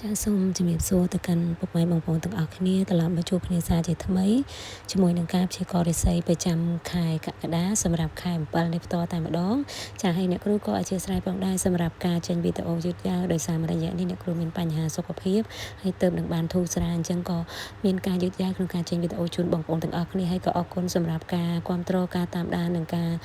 ចាសសូមជំរាបសួរទៅកាន់ពុកម៉ែបងប្អូនទាំងអស់គ្នាត្រឡប់មកជួបគ្នាសាជាថ្មីជាមួយនឹងការព្យាករណ៍រិស័យប្រចាំខែកក្កដាសម្រាប់ខែ7នេះផ្ទាល់តែម្ដងចាហើយអ្នកគ្រូក៏អធិស្ឋានផងដែរសម្រាប់ការចេញវីដេអូយឺតយ៉ាវដោយសារមួយរយៈនេះអ្នកគ្រូមានបញ្ហាសុខភាពហើយទើបនឹងបានធូរស្រាលអញ្ចឹងក៏មានការយឺតយ៉ាវក្នុងការចេញវីដេអូជូនបងប្អូនទាំងអស់គ្នាហើយក៏អរគុណសម្រាប់ការគាំទ្រការតាមដាននិងការ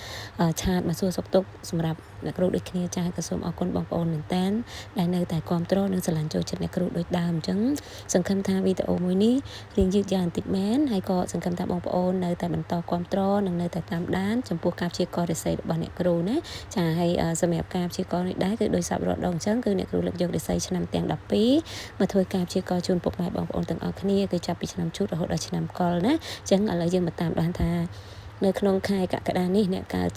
ឆាតមកសួរសុខទុក្ខសម្រាប់អ្នកគ្រូដូចគ្នាចាក៏សូមអរគុណបងប្អូនមែនតើដែលនៅតែគាំទ្រនិងស្រឡាញ់ចូលចិត្តអ្នកគ្រូដូចដើមអញ្ចឹងសង្ឃឹមថាវីដេអូមួយនេះរៀងយឺតយ៉ាវបន្តិចមែនហើយក៏សង្ឃឹមថាបងប្អូននៅតែបន្តគាំទ្រនិងនៅតែតាមដានចំពោះការព្យាករណ៍រិស័យរបស់អ្នកគ្រូណាចាហើយសម្រាប់ការព្យាករណ៍នេះដែរគឺដោយសពរាល់ដងអញ្ចឹងគឺអ្នកគ្រូលើកយករិស័យឆ្នាំទាំង12មកធ្វើការព្យាករណ៍ជូនពុកម៉ែបងប្អូនទាំងអស់គ្នាគឺចាប់ពីឆ្នាំជូតរហូតដល់ឆ្នាំកុលណាអញ្ចឹងឥឡូវយើងមកតាមដានថានៅក្នុងខែកក្កដានេះអ្នកកើ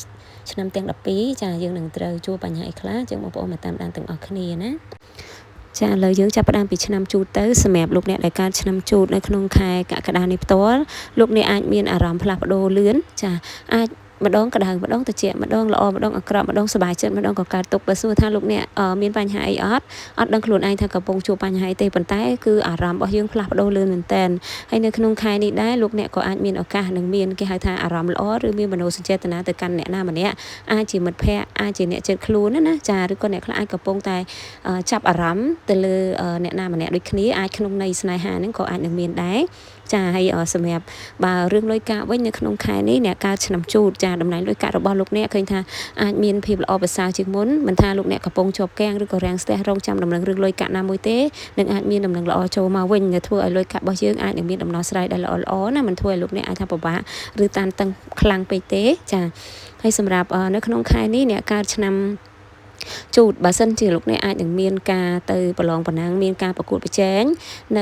តឆ្នាំទាំង12ចាយើងនឹងត្រូវជួបបញ្ហាអីខ្លះចឹងបងប្អូនមកតាមដានទាំងអស់គ្នាណាចាឥឡូវយើងចាប់ផ្ដើមពីឆ្នាំជូតទៅសម្រាប់លោកអ្នកដែលកើតឆ្នាំជូតនៅក្នុងខែកក្កដានេះផ្ទាល់លោកអ្នកអាចមានអារម្មណ៍ផ្លាស់ប្ដូរលឿនចាអាចម្ដងក្តៅម្ដងត្រជាក់ម្ដងល្អម្ដងអាក្រក់ម្ដងសប្បាយចិត្តម្ដងក៏កើតទុក្ខបើសួរថាលោកអ្នកមានបញ្ហាអីអត់អត់ដឹងខ្លួនឯងថាកំពុងជួបបញ្ហាអីទេប៉ុន្តែគឺអារម្មណ៍របស់យើងផ្លាស់ប្ដូរលឿនមែនតើហើយនៅក្នុងខែនេះដែរលោកអ្នកក៏អាចមានឱកាសនឹងមានគេហៅថាអារម្មណ៍ល្អឬមានមនោសញ្ចេតនាទៅកាន់អ្នកណាម្នាក់អាចជាមិត្តភ័ក្តិអាចជាអ្នកជិតខ្លួនណាចាឬក៏អ្នកខ្លះអាចកំពុងតែចាប់អារម្មណ៍ទៅលើអ្នកណាម្នាក់ដូចគ្នាអាចក្នុងន័យស្នេហាហ្នឹងក៏អាចនឹងមានដែរចាហើយសម្រាប់បើរឿងលុយកាក់វិញនៅក្នុងខែនេះអ្នកកើតឆ្នាំជូតចាតំណែងលុយកាក់របស់លោកអ្នកឃើញថាអាចមានភាពល្អប្រសើរជាងមុនមិនថាលោកអ្នកកំពុងជាប់គាំងឬក៏រាំងស្ទះរងចាំដំណឹងរឿងលុយកាក់ណាមួយទេនឹងអាចមានដំណឹងល្អចូលមកវិញដែលធ្វើឲ្យលុយកាក់របស់យើងអាចនឹងមានដំណោះស្រាយដែលល្អល្អណាមិនធ្វើឲ្យលោកអ្នកអាចថាពិបាកឬតានតឹងខ្លាំងពេកទេចាហើយសម្រាប់នៅក្នុងខែនេះអ្នកកើតឆ្នាំជូតបើសិនជាលោកអ្នកអាចនឹងមានការទៅប្រឡងប្រណាំងមានការប្រកួតប្រជែងនៅ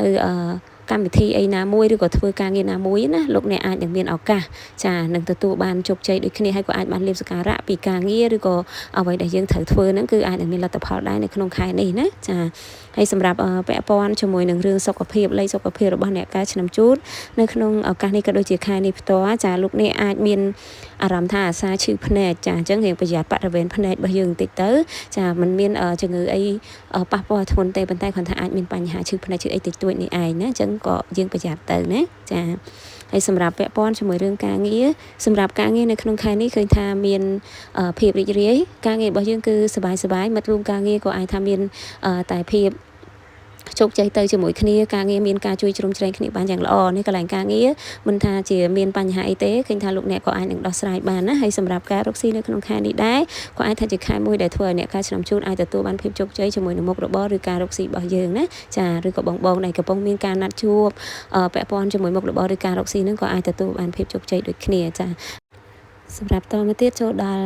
កម្មវិធីអីណាមួយឬក៏ធ្វើការងារណាមួយណាលោកអ្នកអាចនឹងមានឱកាសចានឹងទទួលបានជោគជ័យដូចគ្នាហើយក៏អាចបានលាភសក្ការៈពីការងារឬក៏អ្វីដែលយើងត្រូវធ្វើហ្នឹងគឺអាចនឹងមានលទ្ធផលដែរនៅក្នុងខែនេះណាចាហើយសម្រាប់ពាក់ព័ន្ធជាមួយនឹងរឿងសុខភាពលេខសុខភាពរបស់អ្នកកើតឆ្នាំជូតនៅក្នុងឱកាសនេះក៏ដូចជាខែនេះផ្ទាល់ចាលោកអ្នកអាចមានអារម្មណ៍ថាអាសាឈឺភ្នែកចាអញ្ចឹងរៀងប្រយ័ត្នបរិវេណភ្នែករបស់យើងបន្តិចទៅចាมันមានជំងឺអីប៉ះពាល់ធ្ងន់ទេប៉ុន្តែគ្រាន់ថាអាចមានបញ្ហាឈឺភ្នែកឈឺអីតិចតួចនេះឯងណាអញ្ចឹងក៏យើងប្រយ័ត្នទៅណាចាហើយសម្រាប់ពាក់ព័ន្ធជាមួយរឿងការងារសម្រាប់ការងារនៅក្នុងខែនេះឃើញថាមានភាពរីករាយការងាររបស់យើងគឺសบายសบายមិត្តរួមការងារក៏អាចថាមានតែភាពជោគជ័យទៅជាមួយគ្នាការងារមានការជួយជ្រោមជ្រែងគ្នាបានយ៉ាងល្អនេះកន្លែងការងារមិនថាជាមានបញ្ហាអីទេឃើញថាលោកអ្នកក៏អាចនឹងដោះស្រាយបានណាហើយសម្រាប់ការរកស៊ីនៅក្នុងខែនេះដែរក៏អាចថាជាខែមួយដែលធ្វើឲ្យអ្នកកើតឆ្នាំជូតអាចទទួលបានភាពជោគជ័យជាមួយនឹងមុខរបរឬការរកស៊ីរបស់យើងណាចាឬក៏បងបងដែលកំពុងមានការណាត់ជួបពាក់ព័ន្ធជាមួយមុខរបរឬការរកស៊ីនឹងក៏អាចទទួលបានភាពជោគជ័យដូចគ្នាចាសម្រាប់តមកទៀតចូលដល់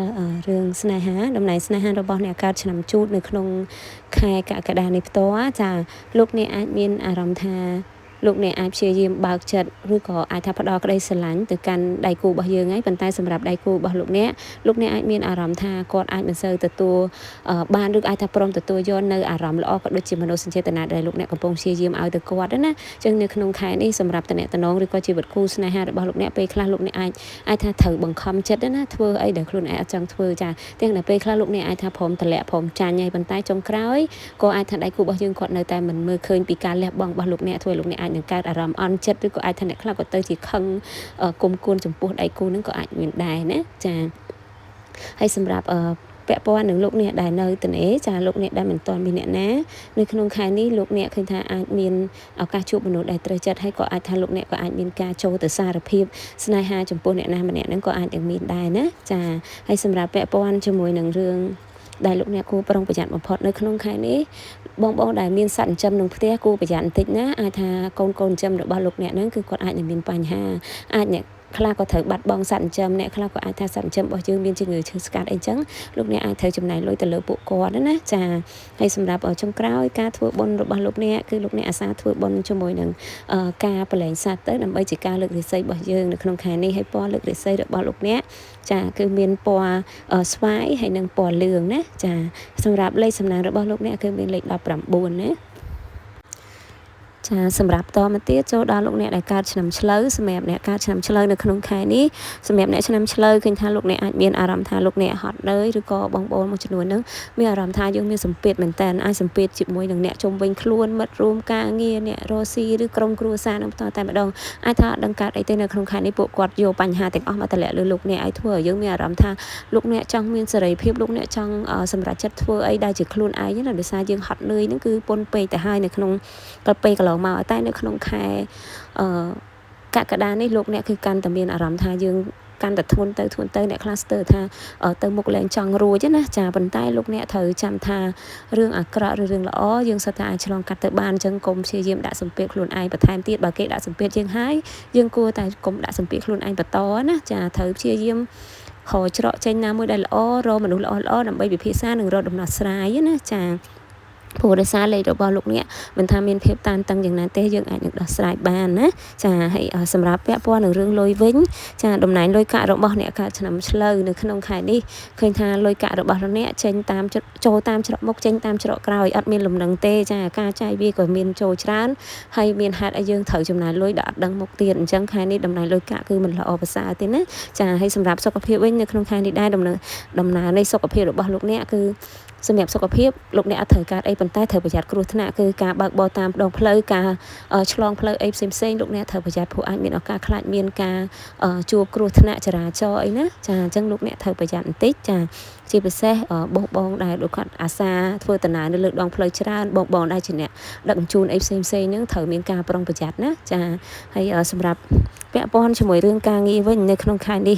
រឿងស្នេហាតំណែងស្នេហារបស់អ្នកកើតឆ្នាំជូតនៅក្នុងខែកក្កដានេះផ្ទាល់ចាលោកអ្នកអាចមានអារម្មណ៍ថាលោកអ្នកអាចព្យាយាមបើកចិត្តឬក៏អាចថាផ្ដល់ក្តីស្រឡាញ់ទៅកាន់ដៃគូរបស់យើងហើយប៉ុន្តែសម្រាប់ដៃគូរបស់លោកអ្នកលោកអ្នកអាចមានអារម្មណ៍ថាគាត់អាចមិនសូវទទួលបានឬអាចថាព្រមទទួលយកនៅអារម្មណ៍ល្អក៏ដូចជាមនោសញ្ចេតនាដែលលោកអ្នកកំពុងព្យាយាមឲ្យទៅគាត់ណាអញ្ចឹងនៅក្នុងខែនេះសម្រាប់តំណងឬក៏ជីវិតគូស្នេហារបស់លោកអ្នកពេលខ្លះលោកអ្នកអាចអាចថាត្រូវបង្ខំចិត្តណាធ្វើអីដែលខ្លួនឯងអត់ចង់ធ្វើចាទាំងដែលពេលខ្លះលោកអ្នកអាចថាព្រមតម្លាក់ព្រមចាញ់ហើយប៉ុន្តែចុងក្រោយក៏អាចថាដៃគូរបស់យើងគាត់នៅតែមិនមើលឃើញពីការលះបង់របស់លោកអ្នកធ្វើឲ្យលោកអ្នកអាចនឹងកើតអារម្មណ៍អន់ចិត្តឬក៏អាចថាអ្នកខ្លះក៏ទៅជាខឹងគុំគួនចំពោះដៃគូនឹងក៏អាចមានដែរណាចាហើយសម្រាប់ពាក់ព័ន្ធនឹងលោកអ្នកដែលនៅតនេចាលោកអ្នកដែលមិនទាន់មានអ្នកណានៅក្នុងខែនេះលោកអ្នកឃើញថាអាចមានឱកាសជួបមនុស្សដែលត្រូវចិត្តហើយក៏អាចថាលោកអ្នកក៏អាចមានការចូលទៅសារភាពស្នេហាចំពោះអ្នកណាម្នាក់ហ្នឹងក៏អាចនឹងមានដែរណាចាហើយសម្រាប់ពាក់ព័ន្ធជាមួយនឹងរឿងដែលលោកអ្នកគួរប្រុងប្រយ័ត្នបំផុតនៅក្នុងខែនេះបងបងដែលមានសត្វចិញ្ចឹមក្នុងផ្ទះគួរប្រយ័ត្នបន្តិចណាអាចថាកូនកូនចិញ្ចឹមរបស់លោកអ្នកហ្នឹងគឺគាត់អាចនឹងមានបញ្ហាអាចអ្នកខ្លះក៏ត្រូវបាត់បង់សត្វចិញ្ចឹមអ្នកខ្លះក៏អាចថាសត្វចិញ្ចឹមរបស់យើងមានជំងឺឈឺស្កាត់អីចឹងលោកអ្នកអាចត្រូវចំណាយលុយទៅលើពួកគាត់ណាចាហើយសម្រាប់ចុងក្រោយការធ្វើបុណ្យរបស់លោកអ្នកគឺលោកអ្នកអាសាធ្វើបុណ្យជាមួយនឹងការប្រឡែងសត្វទៅដើម្បីជាការលើករាសីរបស់យើងនៅក្នុងខែនេះហើយពណ៌លើករាសីរបស់លោកអ្នកចាគឺមានពណ៌ស្វាយហើយនិងពណ៌លឿងណាចាសម្រាប់លេខសំណាងរបស់លោកអ្នកគឺមានលេខ19ណា ចាសម្រាប់តមកទៀតចូលដល់លោកអ្នកដែលកើតឆ្នាំឆ្លូវសម្រាប់អ្នកកើតឆ្នាំឆ្លូវនៅក្នុងខែនេះសម្រាប់អ្នកឆ្នាំឆ្លូវឃើញថាលោកអ្នកអាចមានអារម្មណ៍ថាលោកអ្នកហត់នឿយឬក៏បងប្អូនមួយចំនួននឹងមានអារម្មណ៍ថាយើងមានសម្ពាធមែនតើអាចសម្ពាធជាមួយនឹងអ្នកជុំវិញខ្លួនមិត្តរួមការងារអ្នករស់ស៊ីឬក្រុមគ្រួសារនឹងបន្តតែម្ដងអាចថាអត់ដឹងកើតអីទេនៅក្នុងខែនេះពួកគាត់យកបញ្ហាទាំងអស់មកតម្លាក់លើលោកអ្នកឲ្យធ្វើឲ្យយើងមានអារម្មណ៍ថាលោកអ្នកចង់មានសេរីភាពលោកអ្នកចង់សម្រេចចិត្តធ្វើអីដែលជាខ្លួនឯងណាដោយសារយើងហត់នឿយហ្នឹងគឺពុនពេកទៅហើយនៅក្នុងពេលកន្លងមកតែនៅក្នុងខែអឺកក្កដានេះលោកអ្នកគឺកាន់តែមានអារម្មណ៍ថាយើងកាន់តែធ្ងន់ទៅធ្ងន់ទៅអ្នកខ្លះស្ទើរថាទៅមុខលែងចង់រួចណាចាប៉ុន្តែលោកអ្នកត្រូវចាំថារឿងអាក្រក់ឬរឿងល្អយើងសិតតែអាចឆ្លងកាត់ទៅបានអញ្ចឹងកុំព្យាយាមដាក់សម្ពាធខ្លួនឯងបន្ថែមទៀតបើគេដាក់សម្ពាធយើងហើយយើងគួរតែកុំដាក់សម្ពាធខ្លួនឯងបន្តណាចាត្រូវព្យាយាមរកច្រកចេញណាមួយដែលល្អរកមនុស្សល្អៗដើម្បីពិភាក្សានិងរកដំណោះស្រាយណាចាព្រោះដោយសារលេខរបស់លោកអ្នកមិនថាមានភាពតានតឹងយ៉ាងណាទេយើងអាចនឹងដោះស្រាយបានណាចាហើយសម្រាប់ពាក់ព័ន្ធនឹងរឿងលុយវិញចាតំណែងលុយកាក់របស់អ្នកកើតឆ្នាំឆ្លូវនៅក្នុងខែនេះឃើញថាលុយកាក់របស់លោកអ្នកចេញតាមចូលតាមច្រកមុខចេញតាមច្រកក្រោយអត់មានលំនឹងទេចាការចាយវាក៏មានចូលច្រើនហើយមានហេតុឲ្យយើងត្រូវចំណាយលុយដែលអត់ដឹងមុខទៀតអញ្ចឹងខែនេះតំណែងលុយកាក់គឺមិនល្អប្រសើរទេណាចាហើយសម្រាប់សុខភាពវិញនៅក្នុងខែនេះដែរដំណើរនៃសុខភាពរបស់លោកអ្នកគឺសម្រាប់សុខភាពលោកអ្នកអត់ត្រូវកើតអីប៉ុន្តែត្រូវប្រយ័ត្នគ្រោះថ្នាក់គឺការបើកបរតាមដងផ្លូវការឆ្លងផ្លូវអីផ្សេងផ្សេងលោកអ្នកត្រូវប្រយ័ត្នព្រោះអាចមានឱកាសខ្លាចមានការជួបគ្រោះថ្នាក់ចរាចរណ៍អីណាចាអញ្ចឹងលោកអ្នកត្រូវប្រយ័ត្នបន្តិចចាជាពិសេសបងបងដែលដូចគាត់អាសាធ្វើដំណើរនៅលើដងផ្លូវច្រើនបងបងដែលជាអ្នកដឹកជញ្ជូនអីផ្សេងផ្សេងហ្នឹងត្រូវមានការប្រុងប្រយ័ត្នណាចាហើយសម្រាប់ពាក់ព័ន្ធជាមួយរឿងការងារវិញនៅក្នុងខែនេះ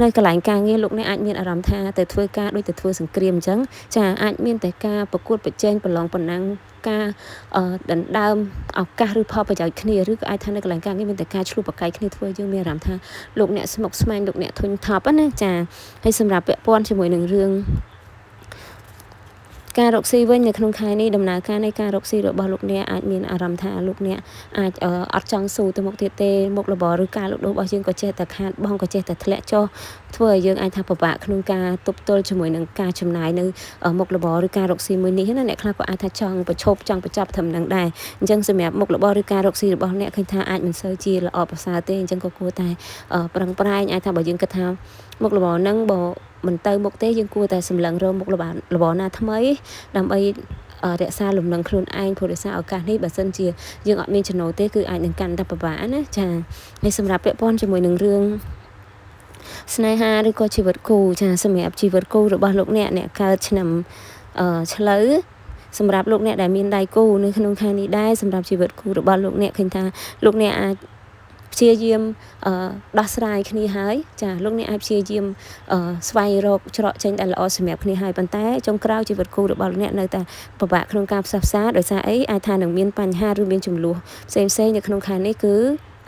នៅកន្លែងការងារលោកអ្នកអាចមានអារម្មណ៍ថាទៅធ្វើការដូចទៅធ្វើសង្គ្រាមអញ្ចឹងចាអាចមានតែការប្រកួតប្រជែងប្រឡងប្រណាំងការដណ្ដើមឱកាសឬផលប្រយោជន៍គ្នាឬក៏អាចថានៅកន្លែងការងារមានតែការឆ្លោះប្រកែកគ្នាធ្វើយើងមានអារម្មណ៍ថាលោកអ្នកស្មុគស្មាញលោកអ្នកធុញថប់ណាចាហើយសម្រាប់ពាក់ព័ន្ធជាមួយនឹងរឿងការរកស៊ីវិញនៅក្នុងខែនេះដំណើរការនៃការរកស៊ីរបស់លោកអ្នកអាចមានអារម្មណ៍ថាលោកអ្នកអាចអត់ចង់ស៊ូទៅមុខទៀតទេមុខរបរឬការលក់ដូររបស់យើងក៏ចេះតែខាតបង់ក៏ចេះតែធ្លាក់ចុះធ្វើឲ្យយើងអាចថាពិបាកក្នុងការទប់ទល់ជាមួយនឹងការចំណាយនៅមុខរបរឬការរកស៊ីមួយនេះណាអ្នកខ្លះក៏អាចថាចង់ប្រឈប់ចង់បញ្ចប់ត្រឹមនឹងដែរអញ្ចឹងសម្រាប់មុខរបរឬការរកស៊ីរបស់អ្នកឃើញថាអាចមិនសូវជាល្អប្រសើរទេអញ្ចឹងក៏គួរតែប្រឹងប្រែងអាចថាបើយើងគិតថាមុខរបរហ្នឹងបើមិនទៅមុខទេយើងគួរតែសម្លឹងរកមុខរបរណាថ្មីដើម្បីរក្សាលំនឹងខ្លួនឯងព្រោះដោយសារឱកាសនេះបើសិនជាយើងអត់មានចំណូលទេគឺអាចនឹងកាន់តែពិបាកណាចាហើយសម្រាប់ពាក់ព័ន្ធជាមួយនឹងរឿងស្នេហាឬក៏ជីវិតគូចាសម្រាប់ជីវិតគូរបស់លោកអ្នកអ្នកកើតឆ្នាំឆ្លូវសម្រាប់លោកអ្នកដែលមានដៃគូនៅក្នុងខែនេះដែរសម្រាប់ជីវិតគូរបស់លោកអ្នកឃើញថាលោកអ្នកអាចព្យាយាមដោះស្រាយគ្នាហើយចាលោកអ្នកអាចព្យាយាមស្វែងរកច្រកចេញដែលល្អសម្រាប់គ្នាហើយប៉ុន្តែចុងក្រោយជីវិតគូរបស់លោកអ្នកនៅតែពិបាកក្នុងការផ្សះផ្សាដោយសារអីអាចថានឹងមានបញ្ហាឬមានចំនួនផ្សេងផ្សេងនៅក្នុងខែនេះគឺ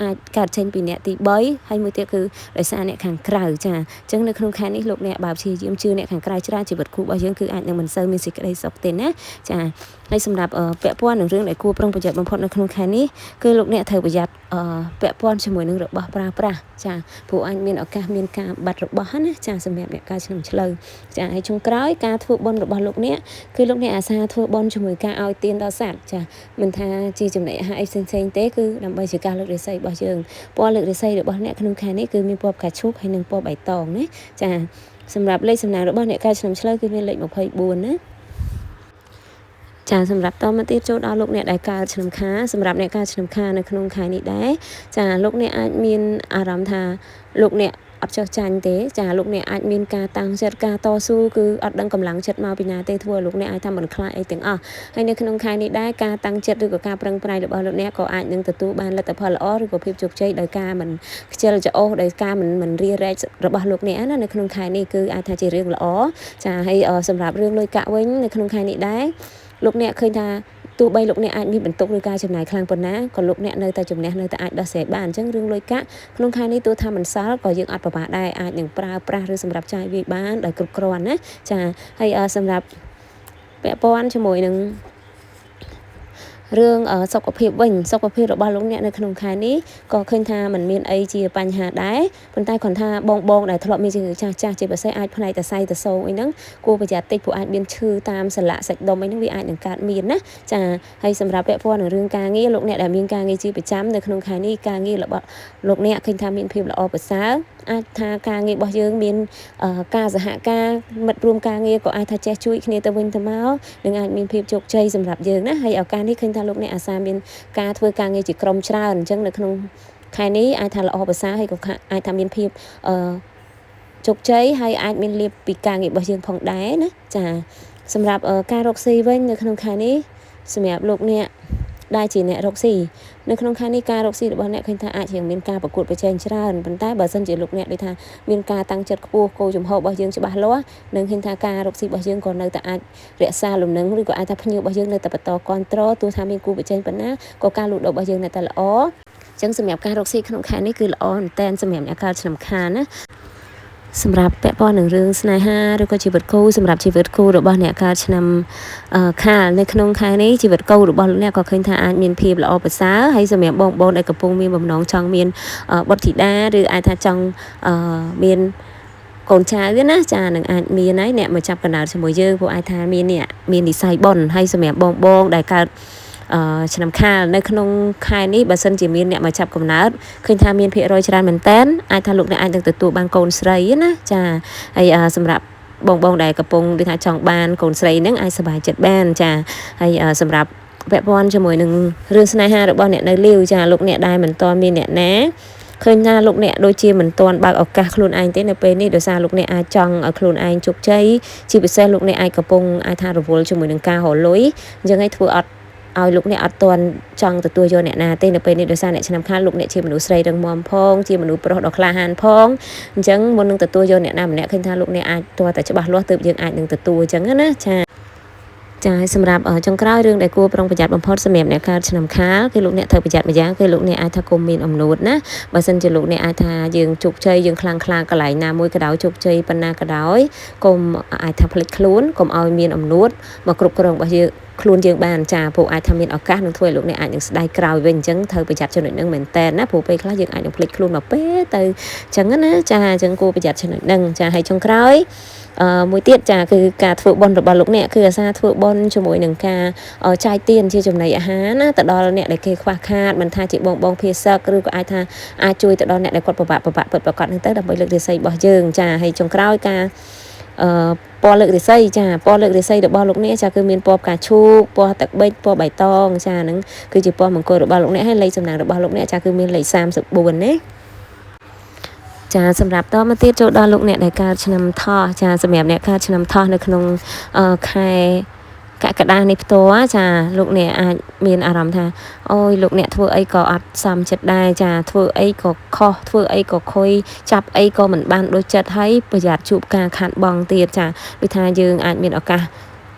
អាចកើតចេញពីអ្នកទី3ហើយមួយទៀតគឺដោយសារអ្នកខាងក្រៅចាអញ្ចឹងនៅក្នុងខែនេះលោកអ្នកបើព្យាយាមជឿអ្នកខាងក្រៅច្រើនជីវិតគូរបស់យើងគឺអាចនឹងមិនសូវមានសេចក្តីសុខទេណាចាហើយសម្រាប់ពាក់ព័ន្ធនឹងរឿងដែលគួរប្រុងប្រយ័ត្នបំផុតនៅក្នុងខែនេះគឺលោកអ្នកត្រូវប្រយ័ត្នពាក់ព័ន្ធជាមួយនឹងរបស់ប្រើប្រាស់ចាព្រោះអាចមានឱកាសមានការបាត់របស់ណាចាសម្រាប់អ្នកកើតឆ្នាំឆ្លូវចាហើយចុងក្រោយការធ្វើបុណ្យរបស់លោកអ្នកគឺលោកអ្នកអាសាធ្វើបុណ្យជាមួយការឲ្យទានដល់សត្វចាមិនថាជាចំណីអាហារអីផ្សេងៗទេគឺដើម្បីជាការលើករាសីរបស់យើងពណ៌លើករាសីរបស់អ្នកក្នុងខែនេះគឺមានពណ៌ផ្កាឈូកហើយនិងពណ៌បៃតងណាចាសម្រាប់លេខសំណាងរបស់អ្នកកើតឆ្នាំឆ្លូវគឺមានលេខ24ណាចាសម្រាប់តមកទៀតចូលដល់លោកអ្នកដែលកើតឆ្នាំខាសម្រាប់អ្នកកើតឆ្នាំខានៅក្នុងខែនេះដែរចាលោកអ្នកអាចមានអារម្មណ៍ថាលោកអ្នកអត់ចោះចាញ់ទេចាលោកអ្នកអាចមានការតាំងចិត្តការតស៊ូគឺអត់ដឹងកម្លាំងចិត្តមកពីណាទេធ្វើឲ្យលោកអ្នកអាចថាមិនខ្លាចអីទាំងអស់ហើយនៅក្នុងខែនេះដែរការតាំងចិត្តឬក៏ការប្រឹងប្រែងរបស់លោកអ្នកក៏អាចនឹងទទួលបានលទ្ធផលល្អឬក៏ភាពជោគជ័យដោយការមិនខ្ជិលច្រអូសដោយការមិនរារែករបស់លោកអ្នកណានៅក្នុងខែនេះគឺអាចថាជារឿងល្អចាហើយសម្រាប់រឿងលុយកាក់វិញនៅក្នុងខែនេះដែរលោកអ្នកឃើញថាទោះបីលោកអ្នកអាចមានបន្ទុកឬការចំណាយខ្លាំងប៉ុណ្ណាក៏លោកអ្នកនៅតែជំនះនៅតែអាចដោះស្រាយបានអញ្ចឹងរឿងលុយកាក់ក្នុងខែនេះទោះថាមិនសល់ក៏យើងអត់ប្រមាថដែរអាចនឹងប្រើប្រាស់ឬសម្រាប់ចាយវាយបានដោយគ្រប់គ្រាន់ណាចាហើយសម្រាប់ពាក់ព័ន្ធជាមួយនឹង រឿងសុខភាពវិញសុខភាពរបស់លោកអ្នកនៅក្នុងខែនេះក៏ឃើញថាมันមានអីជាបញ្ហាដែរប៉ុន្តែគ្រាន់ថាបងបងដែលធ្លាប់មានជំងឺចាស់ចាស់ជាពិសេសអាចផ្នែកតសៃតសោងអីហ្នឹងគួរប្រយ័ត្នតិចព្រោះអាចមានឈឺតាមសន្លាក់សាច់ដុំអីហ្នឹងវាអាចនឹងកើតមានណាចាហើយសម្រាប់ពាក់ព័ន្ធនឹងរឿងការងារលោកអ្នកដែលមានការងារជាប្រចាំនៅក្នុងខែនេះការងាររបស់លោកអ្នកឃើញថាមានភាពល្អប្រសើរអាចថាការងាររបស់យើងមានការសហការមិត្តរួមការងារក៏អាចថាចេះជួយគ្នាទៅវិញទៅមកនឹងអាចមានភាពជោគជ័យសម្រាប់យើងណាហើយឱកាសនេះឃើញថាលោកអ្នកអាសាមានការធ្វើការងារជាក្រុមច្រើនអញ្ចឹងនៅក្នុងខែនេះអាចថាល្អប្រសើរហើយក៏អាចថាមានភាពអឺជោគជ័យហើយអាចមានលាភពីការងាររបស់យើងផងដែរណាចាសម្រាប់ការរកស៊ីវិញនៅក្នុងខែនេះសម្រាប់លោកអ្នកដែលជាអ្នករកស៊ីនៅក្នុងខែនេះការរកស៊ីរបស់អ្នកឃើញថាអាចជាមានការប្រកួតប្រជែងច្រើនប៉ុន្តែបើសិនជាលោកអ្នកដូចថាមានការតាំងចិត្តខ្ពស់គោលជំហររបស់យើងច្បាស់លាស់នឹងឃើញថាការរកស៊ីរបស់យើងក៏នៅតែអាចរក្សាលំនឹងឬក៏អាចថាភ្ញៀវរបស់យើងនៅតែបន្តគ្រប់គ្រងទោះថាមានគូប្រជែងប៉ុណ្ណាក៏ការលក់ដូររបស់យើងនៅតែល្អចឹងសម្រាប់ការរកស៊ីក្នុងខែនេះគឺល្អមែនតើសម្រាប់អ្នកកើតឆ្នាំខាលណាសម្រាប់ពាក់ព័ន្ធនឹងរឿងស្នេហាឬក៏ជីវិតគូសម្រាប់ជីវិតគូរបស់អ្នកកើតឆ្នាំខាលនៅក្នុងខែនេះជីវិតគូរបស់លោកអ្នកក៏ឃើញថាអាចមានភាពល្អប្រសើរហើយសម្រាប់បងប្អូនដែលកំពុងមានបំណងចង់មានបុត្រធីតាឬអាចថាចង់មានកូនចៅណាចានឹងអាចមានហើយអ្នកមកចាប់កណ្ដាលជាមួយយើងព្រោះអាចថាមានអ្នកមាននិស័យបុណ្យហើយសម្រាប់បងបងដែលកើតឆ្នាំខាលនៅក្នុងខែនេះបើសិនជាមានអ្នកមកចាប់កំណើតឃើញថាមានភាគរយច្រើនមែនតើអាចថាលោកអ្នកអាចនឹងទទួលបានកូនស្រីណាចាហើយសម្រាប់បងបងដែលកំពុងដូចថាចង់បានកូនស្រីហ្នឹងអាចសប្បាយចិត្តបានចាហើយសម្រាប់ពាក់ព័ន្ធជាមួយនឹងរឿងស្នេហារបស់អ្នកនៅលាវចាលោកអ្នកដែលមិនទាន់មានអ្នកណាឃើញថាលោកអ្នកដូចជាមិនទាន់បើកឱកាសខ្លួនឯងទេនៅពេលនេះដោយសារលោកអ្នកអាចចង់ឲ្យខ្លួនឯងជោគជ័យជាពិសេសលោកអ្នកអាចកំពុងអាចថារវល់ជាមួយនឹងការរកលុយអញ្ចឹងឯងធ្វើអត់ឲ្យលោកអ្នកអត់ទាន់ចង់ទទួលយកអ្នកណាទេនៅពេលនេះដោយសារអ្នកឆ្នាំខាលលោកអ្នកជាមនុស្សស្រីរឹងមាំផងជាមនុស្សប្រុសដ៏ក្លាហានផងអញ្ចឹងមុននឹងទទួលយកអ្នកណាម្នាក់ឃើញថាលោកអ្នកអាចទាល់តែច្បាស់លាស់ទើបយើងអាចនឹងទទួលអញ្ចឹងណាចាចាហើយសម្រាប់ចុងក្រោយរឿងដែលគួរប្រុងប្រយ័ត្នបំផុតសម្រាប់អ្នកកើតឆ្នាំខាលគឺលោកអ្នកត្រូវប្រយ័ត្នម្យ៉ាងគឺលោកអ្នកអាចថាគុំមានអំនួតណាបើសិនជាលោកអ្នកអាចថាយើងជោគជ័យយើងខ្លាំងក្លាកន្លែងណាមួយក៏ដោយជោគជ័យប៉ុណ្ណាក៏ដោយកុំអាចថាភ្លេចខ្លួនកុំឲ្យមានអំនួតមកគ្រប់គ្រងរបស់យើងខ្លួនយើងបានចាព្រោះអាចថាមានឱកាសនឹងធ្វើឲ្យលោកអ្នកអាចនឹងស្ដាយក្រោយវិញអញ្ចឹងត្រូវប្រយ័ត្នចំណុចហ្នឹងមែនតើណាព្រោះពេលខ្លះយើងអាចនឹងភ្លេចខ្លួនមកពេលទៅអញ្ចឹងណាចាអញ្ចឹងគួរប្រយ័ត្នចំណុចហ្នឹងចាហើយចុងក្រោយមួយទៀតចាគឺការធ្វើបុណ្យរបស់លោកអ្នកគឺអាសាធ្វើបុណ្យជាមួយនឹងការចាយទានជាចំណីអាហារណាទៅដល់អ្នកដែលគេខ្វះខាតមិនថាជាបងបងភាសឹកឬក៏អាចថាអាចជួយទៅដល់អ្នកដែលគាត់ពិបាកពិបាកពិតប្រាកដហ្នឹងទៅដើម្បីលើករាសីរបស់យើងចាហើយចុងក្រោយការពណ៌លើករាសីចាពណ៌លើករាសីរបស់លោកអ្នកចាគឺមានពណ៌ផ្កាឈូកពណ៌ទឹកប៊ិចពណ៌បៃតងចាហ្នឹងគឺជាពណ៌មង្គលរបស់លោកអ្នកហើយលេខសំណាងរបស់លោកអ្នកចាគឺមានលេខ34ណាចាសម្រាប់តមកទៀតចូលដល់លោកអ្នកដែលកើតឆ្នាំថោះចាសម្រាប់អ្នកកើតឆ្នាំថោះនៅក្នុងខែកក្កដានេះផ្ទាល់ចាលោកអ្នកអាចមានអារម្មណ៍ថាអូយលោកអ្នកធ្វើអីក៏អត់សមចិត្តដែរចាធ្វើអីក៏ខុសធ្វើអីក៏ខុយចាប់អីក៏មិនបានដូចចិត្តហើយប្រយ័ត្នជួបការខាត់បងទៀតចាដូចថាយើងអាចមានឱកាស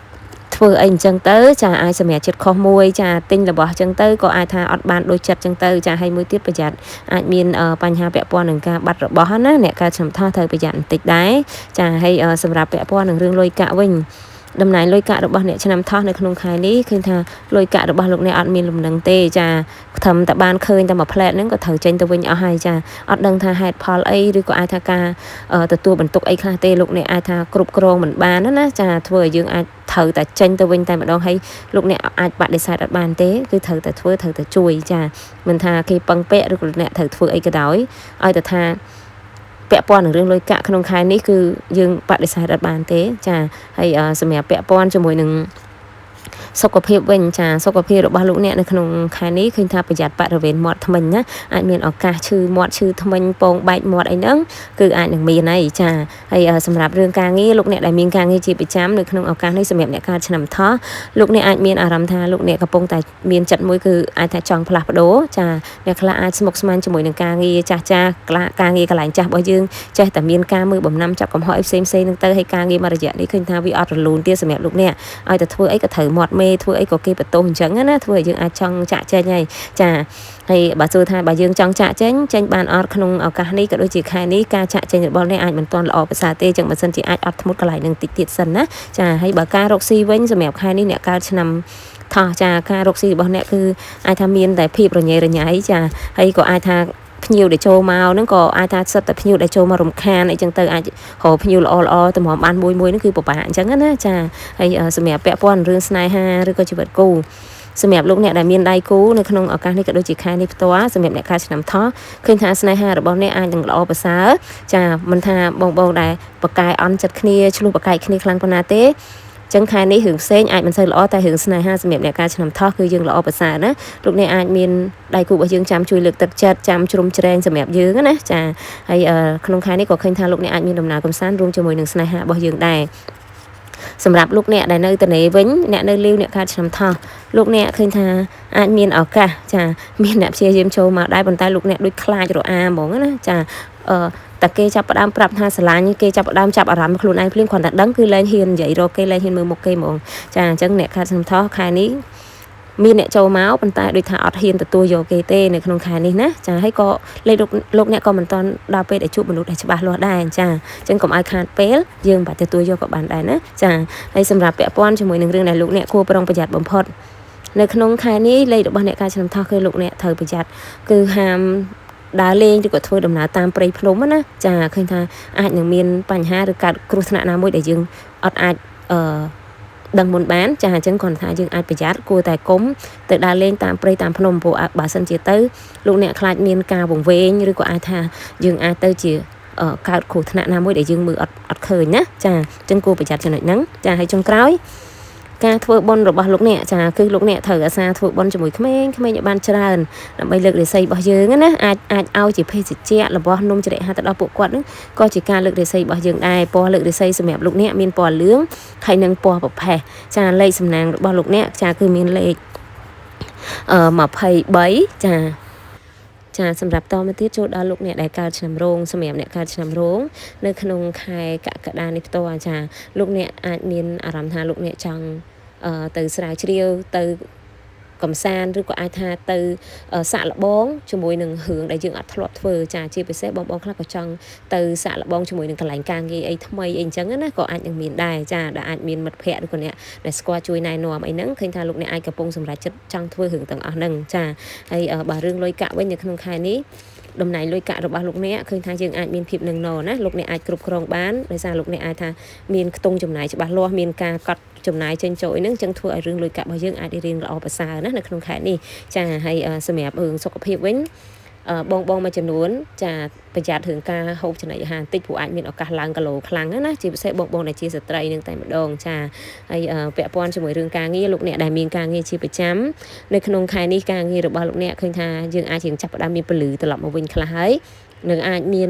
ធ្វើអីអញ្ចឹងទៅចាអាចសម្រាប់ចិត្តខុសមួយចាទិញរបស់អញ្ចឹងទៅក៏អាចថាអត់បានដូចចិត្តអញ្ចឹងទៅចាហើយមួយទៀតប្រយ័ត្នអាចមានបញ្ហាពាក់ព័ន្ធនឹងការបាត់របស់ណាអ្នកកើតឆ្នាំថោះត្រូវប្រយ័ត្នបន្តិចដែរចាហើយសម្រាប់ពាក់ព័ន្ធនឹងរឿងលុយកាក់វិញតំណែងលុយកាក់របស់អ្នកឆ្នាំថោះនៅក្នុងខែនេះឃើញថាលុយកាក់របស់លោកអ្នកអត់មានលំនឹងទេចាត្រឹមតែបានឃើញតែមួយផ្លែតហ្នឹងក៏ត្រូវចេញទៅវិញអស់ហើយចាអត់ដឹងថាហេតុផលអីឬក៏អាចថាការទទួលបន្ទុកអីខ្លះទេលោកអ្នកអាចថាគ្រប់គ្រងមិនបានណាចាធ្វើឲ្យយើងអាចត្រូវតែចេញទៅវិញតែម្ដងហើយលោកអ្នកអាចបដិសេធអត់បានទេគឺត្រូវតែធ្វើត្រូវតែជួយចាមិនថាគេពឹងពាក់ឬក៏អ្នកត្រូវធ្វើអីក៏ដោយឲ្យតែថាពាក់ព័ន្ធនឹងរឿងលុយកាក់ក្នុងខែនេះគឺយើងបដិសេធអត់បានទេចាហើយសម្រាប់ពាក់ព័ន្ធជាមួយនឹងសុខភាពវិញចាសុខភាពរបស់លោកអ្នកនៅក្នុងខែនេះឃើញថាប្រយ័ត្នបរិវេណមាត់ធ្មេញណាអាចមានឱកាសឈឺមាត់ឈឺធ្មេញពងបែកមាត់អីហ្នឹងគឺអាចនឹងមានហើយចាហើយសម្រាប់រឿងការងារលោកអ្នកដែលមានការងារជាប្រចាំនៅក្នុងឱកាសនេះសម្រាប់អ្នកកើតឆ្នាំថោះលោកអ្នកអាចមានអារម្មណ៍ថាលោកអ្នកកំពុងតែមានចិត្តមួយគឺអាចថាចង់ផ្លាស់ប្ដូរចាអ្នកខ្លះអាចស្មុគស្មាញជាមួយនឹងការងារចាស់ចាស់ការងារកន្លែងចាស់របស់យើងចេះតែមានការមើលបំណាំចាប់កំហុសអីផ្សេងផ្សេងហ្នឹងទៅហើយការងារមួយរយៈនេះឃើញថាវាអត់រលូនទៀតសម្រាប់លោកអ្នកឲ្យតែធ្វើអីក៏ត្រូវមាត់មេធ្វើអីក៏គេបន្ទោសអញ្ចឹងណាធ្វើឲ្យយើងអាចចង់ចាក់ចេញហើយចាហើយបើសួរថាបើយើងចង់ចាក់ចេញចេញបានអត់ក្នុងឱកាសនេះក៏ដូចជាខែនេះការចាក់ចេញរបស់នេះអាចមិនទាន់ល្អប្រសើរទេចឹងបើសិនជាអាចអត់ធ្មត់កន្លែងនឹងតិចទៀតសិនណាចាហើយបើការរកស៊ីវិញសម្រាប់ខែនេះអ្នកកើតឆ្នាំ ថោះចាការរកស៊ីរបស់អ្នកគឺអាចថាមានតែភាពរញ៉េរញ៉ៃចាហើយក៏អាចថាភ្ញៀវដែលចូលមកហ្នឹងក៏អាចថាសិតតែភ្ញៀវដែលចូលមករំខានអីចឹងទៅអាចរកភ្ញៀវល្អល្អតម្រាំបានមួយមួយហ្នឹងគឺពិបាកអញ្ចឹងណាចាហើយសម្រាប់ពាក់ព័ន្ធរឿងស្នេហាឬក៏ជីវិតគូសម្រាប់លោកអ្នកដែលមានដៃគូនៅក្នុងឱកាសនេះក៏ដូចជាខែនេះផ្ទាល់សម្រាប់អ្នកកើតឆ្នាំថោះឃើញថាស្នេហារបស់អ្នកអាចនឹងល្អប្រសើរចាមិនថាបងបងដែលប្រកែអន់ចិត្តគ្នាឆ្លោះប្រកែកគ្នាខ្លាំងប៉ុណ្ណាទេចឹងខែនេះរឿងផ្សេងអាចមិនសូវល្អតែរឿងស្នេហាសម្រាប់អ្នកកើតឆ្នាំថោះគឺយើងល្អប្រសើរណាលោកអ្នកអាចមានដៃគូរបស់យើងចាំជួយលើកទឹកចិត្តចាំជ្រោមជ្រែងសម្រាប់យើងណាចាហើយក្នុងខែនេះក៏ឃើញថាលោកអ្នកអាចមានដំណើរកម្សាន្តរួមជាមួយនឹងស្នេហារបស់យើងដែរសម្រាប់លោកអ្នកដែលនៅតនេវិញអ្នកនៅលាវអ្នកកើតឆ្នាំថោះលោកអ្នកឃើញថាអាចមានឱកាសចាមានអ្នកព្យាយាមចូលមកដែរប៉ុន្តែលោកអ្នកដូចខ្លាចរអាហ្មងណាចាអឺតែគេចាប់ផ្ដើមប្រាប់ថាស្រឡាញ់គេចាប់ផ្ដើមចាប់អារម្មណ៍ខ្លួនឯងភ្លាមគ្រាន់តែដឹងគឺលែងហ៊ាននិយាយរកគេលែងហ៊ានមើលមុខគេហ្មងចាអញ្ចឹងអ្នកកើតឆ្នាំថោះខែនេះមានអ្នកចូលមកប៉ុន្តែដូចថាអត់ហ៊ានទទួលយកគេទេនៅក្នុងខែនេះណាចាហើយក៏លេខលោកអ្នកក៏មិនទាន់ដល់ពេលដែលជួបមនុស្សដែលច្បាស់លាស់ដែរចាអញ្ចឹងកុំឲ្យខាតពេលយើងមិនបាច់ទទួលយកក៏បានដែរណាចាហើយសម្រាប់ពាក់ព័ន្ធជាមួយនឹងរឿងដែលលោកអ្នកគួរប្រុងប្រយ័ត្នបំផុតនៅក្នុងខែនេះលេខរបស់អ្នកកើតឆ្នាំថោះគឺលោកអ្នកត្រូវប្រយ័ត្នគឺហាមដើរលេងឬក៏ធ្វើដំណើរតាមព្រៃភ្នំណាចាឃើញថាអាចនឹងមានបញ្ហាឬកើតគ្រោះថ្នាក់ណាមួយដែលយើងអត់អាចអឺដឹងមុនបានចាអញ្ចឹងគ្រាន់ថាយើងអាចប្រយ័ត្នគួរតែគុំទៅដើរលេងតាមព្រៃតាមភ្នំព្រោះបើសិនជាទៅលោកអ្នកខ្លាចមានការវង្វេងឬក៏អាចថាយើងអាចទៅជាកើតគ្រោះថ្នាក់ណាមួយដែលយើងមើលអត់ឃើញណាចាអញ្ចឹងគួរប្រយ័ត្នចំណុចហ្នឹងចាហើយចុងក្រោយការធ្វើបុណ្យរបស់លោកអ្នកចាគឺលោកអ្នកត្រូវអាសាធ្វើបុណ្យជាមួយក្មេងៗឲ្យបានច្រើនដើម្បីលើករាសីរបស់យើងណាអាចអាចឲ្យជាភេសជ្ជៈរបស់នំចរិហាទៅដល់ពួកគាត់នឹងក៏ជាការលើករាសីរបស់យើងដែរពណ៌លើករាសីសម្រាប់លោកអ្នកមានពណ៌លឿងហើយនិងពណ៌ប្រផេះចាលេខសំណាងរបស់លោកអ្នកចាគឺមានលេខ23ចាចាសម្រាប់តមកទៀតចូលដល់លោកអ្នកដែលកើតឆ្នាំរោងសម្រាប់អ្នកកើតឆ្នាំរោងនៅក្នុងខែកក្កដានេះផ្ទាល់ចាលោកអ្នកអាចមានអារម្មណ៍ថាលោកអ្នកចង់ទៅស្រាវជ្រាវទៅកំសាន្តឬក៏អាចថាទៅសាក់លបងជាមួយនឹងរឿងដែលយើងអត់ធ្លាប់ធ្វើចាជាពិសេសបងបងខ្លះក៏ចង់ទៅសាក់លបងជាមួយនឹងកន្លែងការងារអីថ្មីអីអញ្ចឹងណាក៏អាចនឹងមានដែរចាដែលអាចមានមិត្តភ័ក្តិឬក៏អ្នកដែលស្គាល់ជួយណែនាំអីហ្នឹងឃើញថាលោកអ្នកអាចកំពុងសម្រេចចិត្តចង់ធ្វើរឿងទាំងអស់ហ្នឹងចាហើយបើរឿងលុយកាក់វិញនៅក្នុងខែនេះតំណែងលុយកាក់របស់លោកអ្នកឃើញថាយើងអាចមានភាពនឹងណណាលោកអ្នកអាចគ្រប់គ្រងបានដោយសារលោកអ្នកអាចថាមានខ្ទង់ចំណាយច្បាស់លាស់មានការកត់ចំណាយចេញចូលអីហ្នឹងចឹងធ្វើឲ្យរឿងលុយកាក់របស់យើងអាចរៀងល្អប្រសើរណានៅក្នុងខែនេះចាហើយសម្រាប់រឿងសុខភាពវិញបងបងមួយចំនួនចាប្រយ័ត្នរឿងការហូបចំណីអាហារបន្តិចព្រោះអាចមានឱកាសឡើងគីឡូខ្លាំងណាជាពិសេសបងបងដែលជាស្ត្រីនឹងតែម្ដងចាហើយពាក់ព័ន្ធជាមួយរឿងការងារលោកអ្នកដែលមានការងារជាប្រចាំនៅក្នុងខែនេះការងាររបស់លោកអ្នកឃើញថាយើងអាចរៀងចាប់ផ្ដើមមានពលឺត្រឡប់មកវិញខ្លះហើយនឹងអាចមា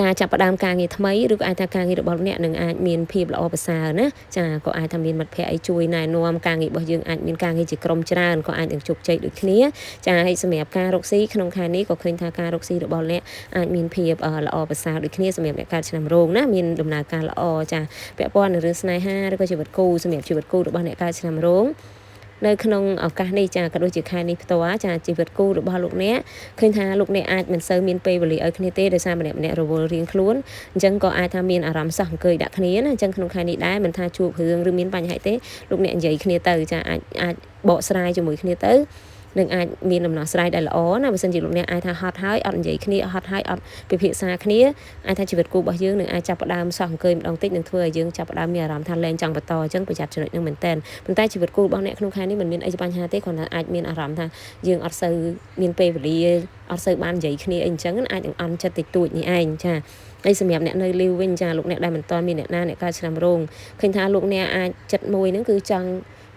នការចាប់ផ្ដើមការងារថ្មីឬក៏អាចថាការងាររបស់អ្នកនឹងអាចមានភាពល្អប្រសើរណាចាក៏អាចថាមានមិត្តភ័ក្តិអីជួយណែនាំការងាររបស់យើងអាចមានការងារជាក្រុមច្រើនក៏អាចនឹងជោគជ័យដូចគ្នាចាហើយសម្រាប់ការរកស៊ីក្នុងខែនេះក៏ឃើញថាការរកស៊ីរបស់អ្នកអាចមានភាពល្អប្រសើរដូចគ្នាសម្រាប់អ្នកកើតឆ្នាំរោងណាមានដំណើរការល្អចាពាក់ព័ន្ធនឹងរឿងស្នេហាឬក៏ជីវិតគូសម្រាប់ជីវិតគូរបស់អ្នកកើតឆ្នាំរោងនៅក្នុងឱកាសនេះចាក៏ដូចជាខែនេះផ្ទាល់ចាជីវិតគូរបស់លោកអ្នកឃើញថាលោកអ្នកអាចមិនសូវមានពេលវេលាឲ្យគ្នាទេដោយសារម្នាក់ម្នាក់រវល់រៀងខ្លួនអញ្ចឹងក៏អាចថាមានអារម្មណ៍សោះអង្គុយដាក់គ្នាណាអញ្ចឹងក្នុងខែនេះដែរមិនថាជួបរឿងឬមានបញ្ហាទេលោកអ្នកនិយាយគ្នាទៅចាអាចអាចបកស្រាយជាមួយគ្នាទៅនឹងអាចមានដំណោះស្រាយដែលល្អណាបើសិនជាលោកអ្នកអាចថាហត់ហើយអត់និយាយគ្នាហត់ហើយអត់ពិភាក្សាគ្នាអាចថាជីវិតគូរបស់យើងនឹងអាចចាប់ផ្ដើមសោះអង្គុយម្ដងតិចនឹងធ្វើឲ្យយើងចាប់ផ្ដើមមានអារម្មណ៍ថាលែងចង់បន្តអញ្ចឹងប្រយ័ត្នចំណុចនឹងមែនតើប៉ុន្តែជីវិតគូរបស់អ្នកក្នុងខែនេះមិនមានអីបញ្ហាទេគ្រាន់តែអាចមានអារម្មណ៍ថាយើងអត់សូវមានពេលវេលាអត់សូវបាននិយាយគ្នាអីអញ្ចឹងអាចនឹងអន់ចិត្តតិចតួចនេះឯងចាហើយសម្រាប់អ្នកនៅលីវវិញចាលោកអ្នកដែលមិនទាន់មានអ្នកណាអ្នកកើតឆ្នាំរោងឃើញថាលោកអ្នកអាចចិត្តមួយហ្នឹងគឺចង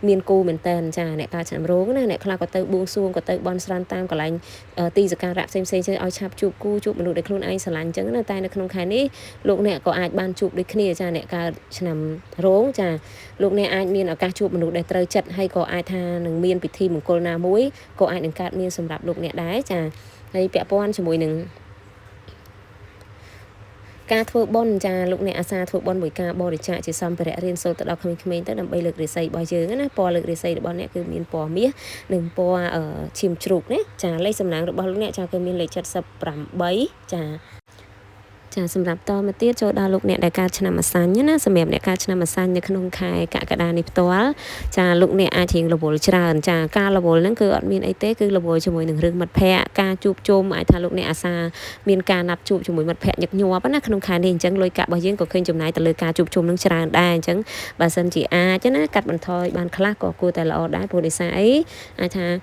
់មានគូមែនតើចាអ្នកកើតឆ្នាំរោងណាអ្នកខ្លះក៏ទៅបួងសួងក៏ទៅបន់ស្រន់តាមកន្លែងទីសក្ការៈផ្សេងផ្សេងឲ្យឆាប់ជួបគូជួបមនុស្សដែលខ្លួនឯងស្រឡាញ់អញ្ចឹងណាតែនៅក្នុងខែនេះលោកអ្នកក៏អាចបានជួបដូចគ្នាចាអ្នកកើតឆ្នាំរោងចាលោកអ្នកអាចមានឱកាសជួបមនុស្សដែលត្រូវចិត្តហើយក៏អាចថានឹងមានពិធីមង្គលណាមួយក៏អាចនឹងកើតមានសម្រាប់លោកអ្នកដែរចាហើយពាក់ព័ន្ធជាមួយនឹងការធ្វើបុណ្យចាលោកអ្នកអាសាធ្វើបុណ្យមួយការបរិច្ចាគជាសម្ភារៈរៀនសូត្រទៅដល់ក្មេងៗទៅដើម្បីលើករាសីរបស់យើងណាពណ៌លើករាសីរបស់អ្នកគឺមានពណ៌មាសនិងពណ៌ឈាមជ្រូកណាចាលេខសំណាងរបស់លោកអ្នកចាគឺមានលេខ78ចា ចាសម្រាប់តមកទៀតចូលដល់លោកអ្នកដែលកើតឆ្នាំម្សាញ់ណាសម្រាប់អ្នកកើតឆ្នាំម្សាញ់នៅក្នុងខែកក្កដានេះផ្ទាល់ចាលោកអ្នកអាចរៀងរវល់ច្រើនចាការរវល់ហ្នឹងគឺអត់មានអីទេគឺរវល់ជាមួយនឹងរឿងមិត្តភ័ក្តិការជួបជុំអាចថាលោកអ្នកអាសាមានការណាត់ជួបជាមួយមិត្តភ័ក្តិញឹកញាប់ណាក្នុងខែនេះអញ្ចឹងលុយកាក់របស់យើងក៏ឃើញចំណាយទៅលើការជួបជុំនឹងច្រើនដែរអញ្ចឹងបើសិនជាអាចណាកាត់បន្ថយបានខ្លះក៏គួរតែល្អដែរព្រោះដោយសារអីអាចថា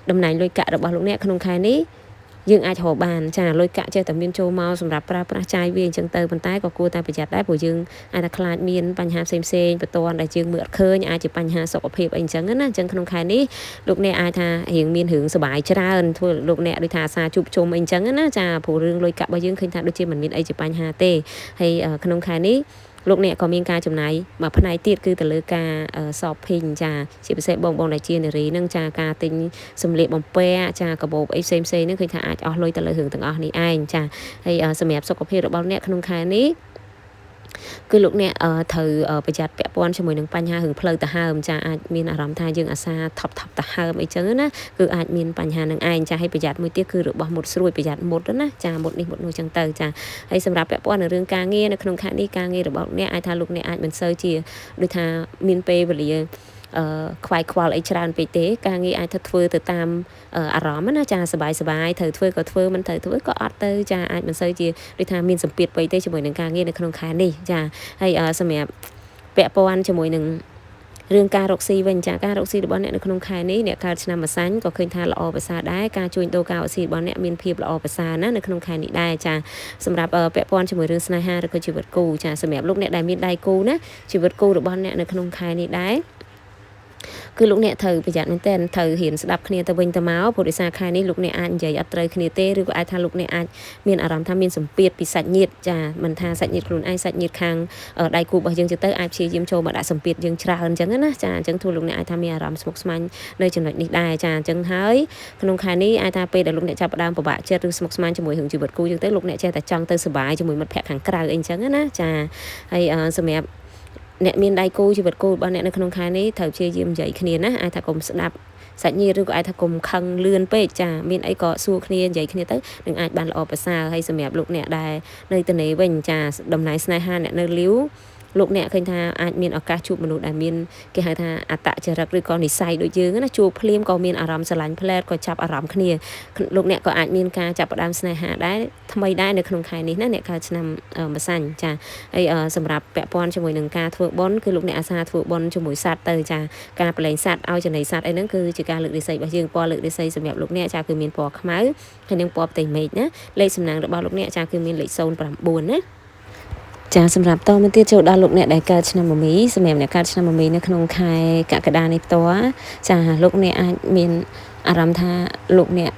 តំណែងលុយកាក់របស់លោកអ្នកក្នុងខែនេះយើងអាចរកបានចាលុយកាក់ចេះតែមានចូលមកសម្រាប់ប្រើប្រាស់ចាយវាអញ្ចឹងទៅប៉ុន្តែក៏គួរតែប្រយ័ត្នដែរព្រោះយើងអាចតែខ្លាចមានបញ្ហាផ្សេងផ្សេងបន្ទាន់ដែលយើងមើលអត់ឃើញអាចជាបញ្ហាសុខភាពអីអញ្ចឹងណាអញ្ចឹងក្នុងខែនេះលោកអ្នកអាចថារៀងមានរឿងសប្បាយច្រើនធ្វើលោកអ្នកដូចថាអាសាជួបជុំអីអញ្ចឹងណាចាព្រោះរឿងលុយកាក់របស់យើងឃើញថាដូចជាមិនមានអីជាបញ្ហាទេហើយក្នុងខែនេះលោកអ្នកក៏មានការចំណាយមួយផ្នែកទៀតគឺទៅលើការ shopping ចាជាពិសេសបងបងដែលជានារីនឹងចាការទិញសម្លៀកបំពាក់ចាកាបូបអីផ្សេងផ្សេងហ្នឹងឃើញថាអាចអស់លុយទៅលើរឿងទាំងអស់នេះឯងចាហើយសម្រាប់សុខភាពរបស់អ្នកក្នុងខែនេះគឺលោកអ្នកត្រូវប្រយ័ត្នពាក់ព័ន្ធជាមួយនឹងបញ្ហារឿងផ្លូវដង្ហើមចាអាចមានអារម្មណ៍ថាយើងអាសាថប់ថប់ដង្ហើមអីចឹងណាគឺអាចមានបញ្ហានឹងឯងចាហើយប្រយ័ត្នមួយទៀតគឺរបស់មុតស្រួយប្រយ័ត្នមុតណាចាមុតនេះមុតនោះចឹងទៅចាហើយសម្រាប់ពាក់ព័ន្ធនឹងរឿងការងារនៅក្នុងខែនេះការងាររបស់អ្នកអាចថាលោកអ្នកអាចមិនសូវជាដូចថាមានពេលវេលាអឺខ្វាយខ្វល់អីច្រើនពេកទេការងារអាចធ្វើទៅតាមអារម្មណ៍ណាចាសบายសบายត្រូវធ្វើក៏ធ្វើមិនត្រូវធ្វើក៏អត់ទៅចាអាចមិនសូវជាដូចថាមានសម្ពាធពេកទេជាមួយនឹងការងារនៅក្នុងខែនេះចាហើយសម្រាប់ពាក់ព័ន្ធជាមួយនឹងរឿងការរកស៊ីវិញចាការរកស៊ីរបស់អ្នកនៅក្នុងខែនេះអ្នកកើតឆ្នាំម្សាញ់ក៏ឃើញថាល្អប្រសើរដែរការជួញដូរការរកស៊ីរបស់អ្នកមានភាពល្អប្រសើរណានៅក្នុងខែនេះដែរចាសម្រាប់ពាក់ព័ន្ធជាមួយរឿងស្នេហាឬក៏ជីវិតគូចាសម្រាប់លោកអ្នកដែលមានដៃគូណាជីវិតគូរបស់អ្នកនៅក្នុងខែនេះដែរគឺលោកអ្នកត្រូវប្រយ័ត្នមែនទែនត្រូវរៀនស្ដាប់គ្នាទៅវិញទៅមកព្រោះដោយសារខែនេះលោកអ្នកអាចនិយាយអត់ត្រូវគ្នាទេឬក៏អាចថាលោកអ្នកអាចមានអារម្មណ៍ថាមានសម្ពាធពីសាច់ញាតិចាមិនថាសាច់ញាតិខ្លួនឯងសាច់ញាតិខាងដៃគូរបស់យើងទៅអាចព្យាយាមចូលមកដាក់សម្ពាធយើងច្រើនអញ្ចឹងណាចាអញ្ចឹងធ្វើលោកអ្នកអាចថាមានអារម្មណ៍ស្មុគស្មាញនៅចំណុចនេះដែរចាអញ្ចឹងហើយក្នុងខែនេះអាចថាពេលដែលលោកអ្នកចាប់ផ្ដើមពិបាកចិត្តឬស្មុគស្មាញជាមួយរឿងជីវិតគូយើងទៅលោកអ្នកចេះតែចង់ទៅសប្បាយជាមួយមិត្តភ័ក្តិខាងក្រៅអីអញ្ចឹងណាចាហើយសម្រាប់អ្នកមានដៃគូជីវិតគូរបស់អ្នកនៅក្នុងខែនេះត្រូវព្យាយាមនិយាយគ្នាណាអាចថាកុំស្ដាប់សាច់ញាតិឬក៏អាចថាកុំខឹងលឿនពេកចាមានអីក៏សួរគ្នានិយាយគ្នាទៅនឹងអាចបានល្អប្រសើរហើយសម្រាប់លោកអ្នកដែលនៅតនេវិញចាតំណែងស្នេហាអ្នកនៅលីវលោកអ្នកឃើញថាអាចមានឱកាសជួបមនុស្សដែលមានគេហៅថាអត្តចរិតឬក៏និស័យដូចយើងណាជួបភ្លាមក៏មានអារម្មណ៍ស្រឡាញ់ផ្លែតក៏ចាប់អារម្មណ៍គ្នាលោកអ្នកក៏អាចមានការចាប់ផ្ដើមស្នេហាដែរថ្មីដែរនៅក្នុងខែនេះណាអ្នកកើតឆ្នាំម្សាញ់ចាហើយសម្រាប់ពាក់ព័ន្ធជាមួយនឹងការធ្វើបុណ្យគឺលោកអ្នកអាសាធ្វើបុណ្យជាមួយសត្វទៅចាការប្រឡែងសត្វឲ្យចំណីសត្វអីហ្នឹងគឺជាការលើករាសីរបស់យើងពណ៌លើករាសីសម្រាប់លោកអ្នកចាគឺមានពណ៌ខ្មៅហើយនិងពណ៌ផ្ទៃមេឃណាលេខសំណាងរបស់លោកអ្នកចាគឺមានលេខ09ណាចាសម្រាប់តមកទៀតចូលដល់លោកអ្នកដែលកើតឆ្នាំមមីសម្រាប់អ្នកកើតឆ្នាំមមីនៅក្នុងខែកក្កដានេះផ្ទាល់ចាលោកអ្នកអាចមានអារម្មណ៍ថាលោកអ្នក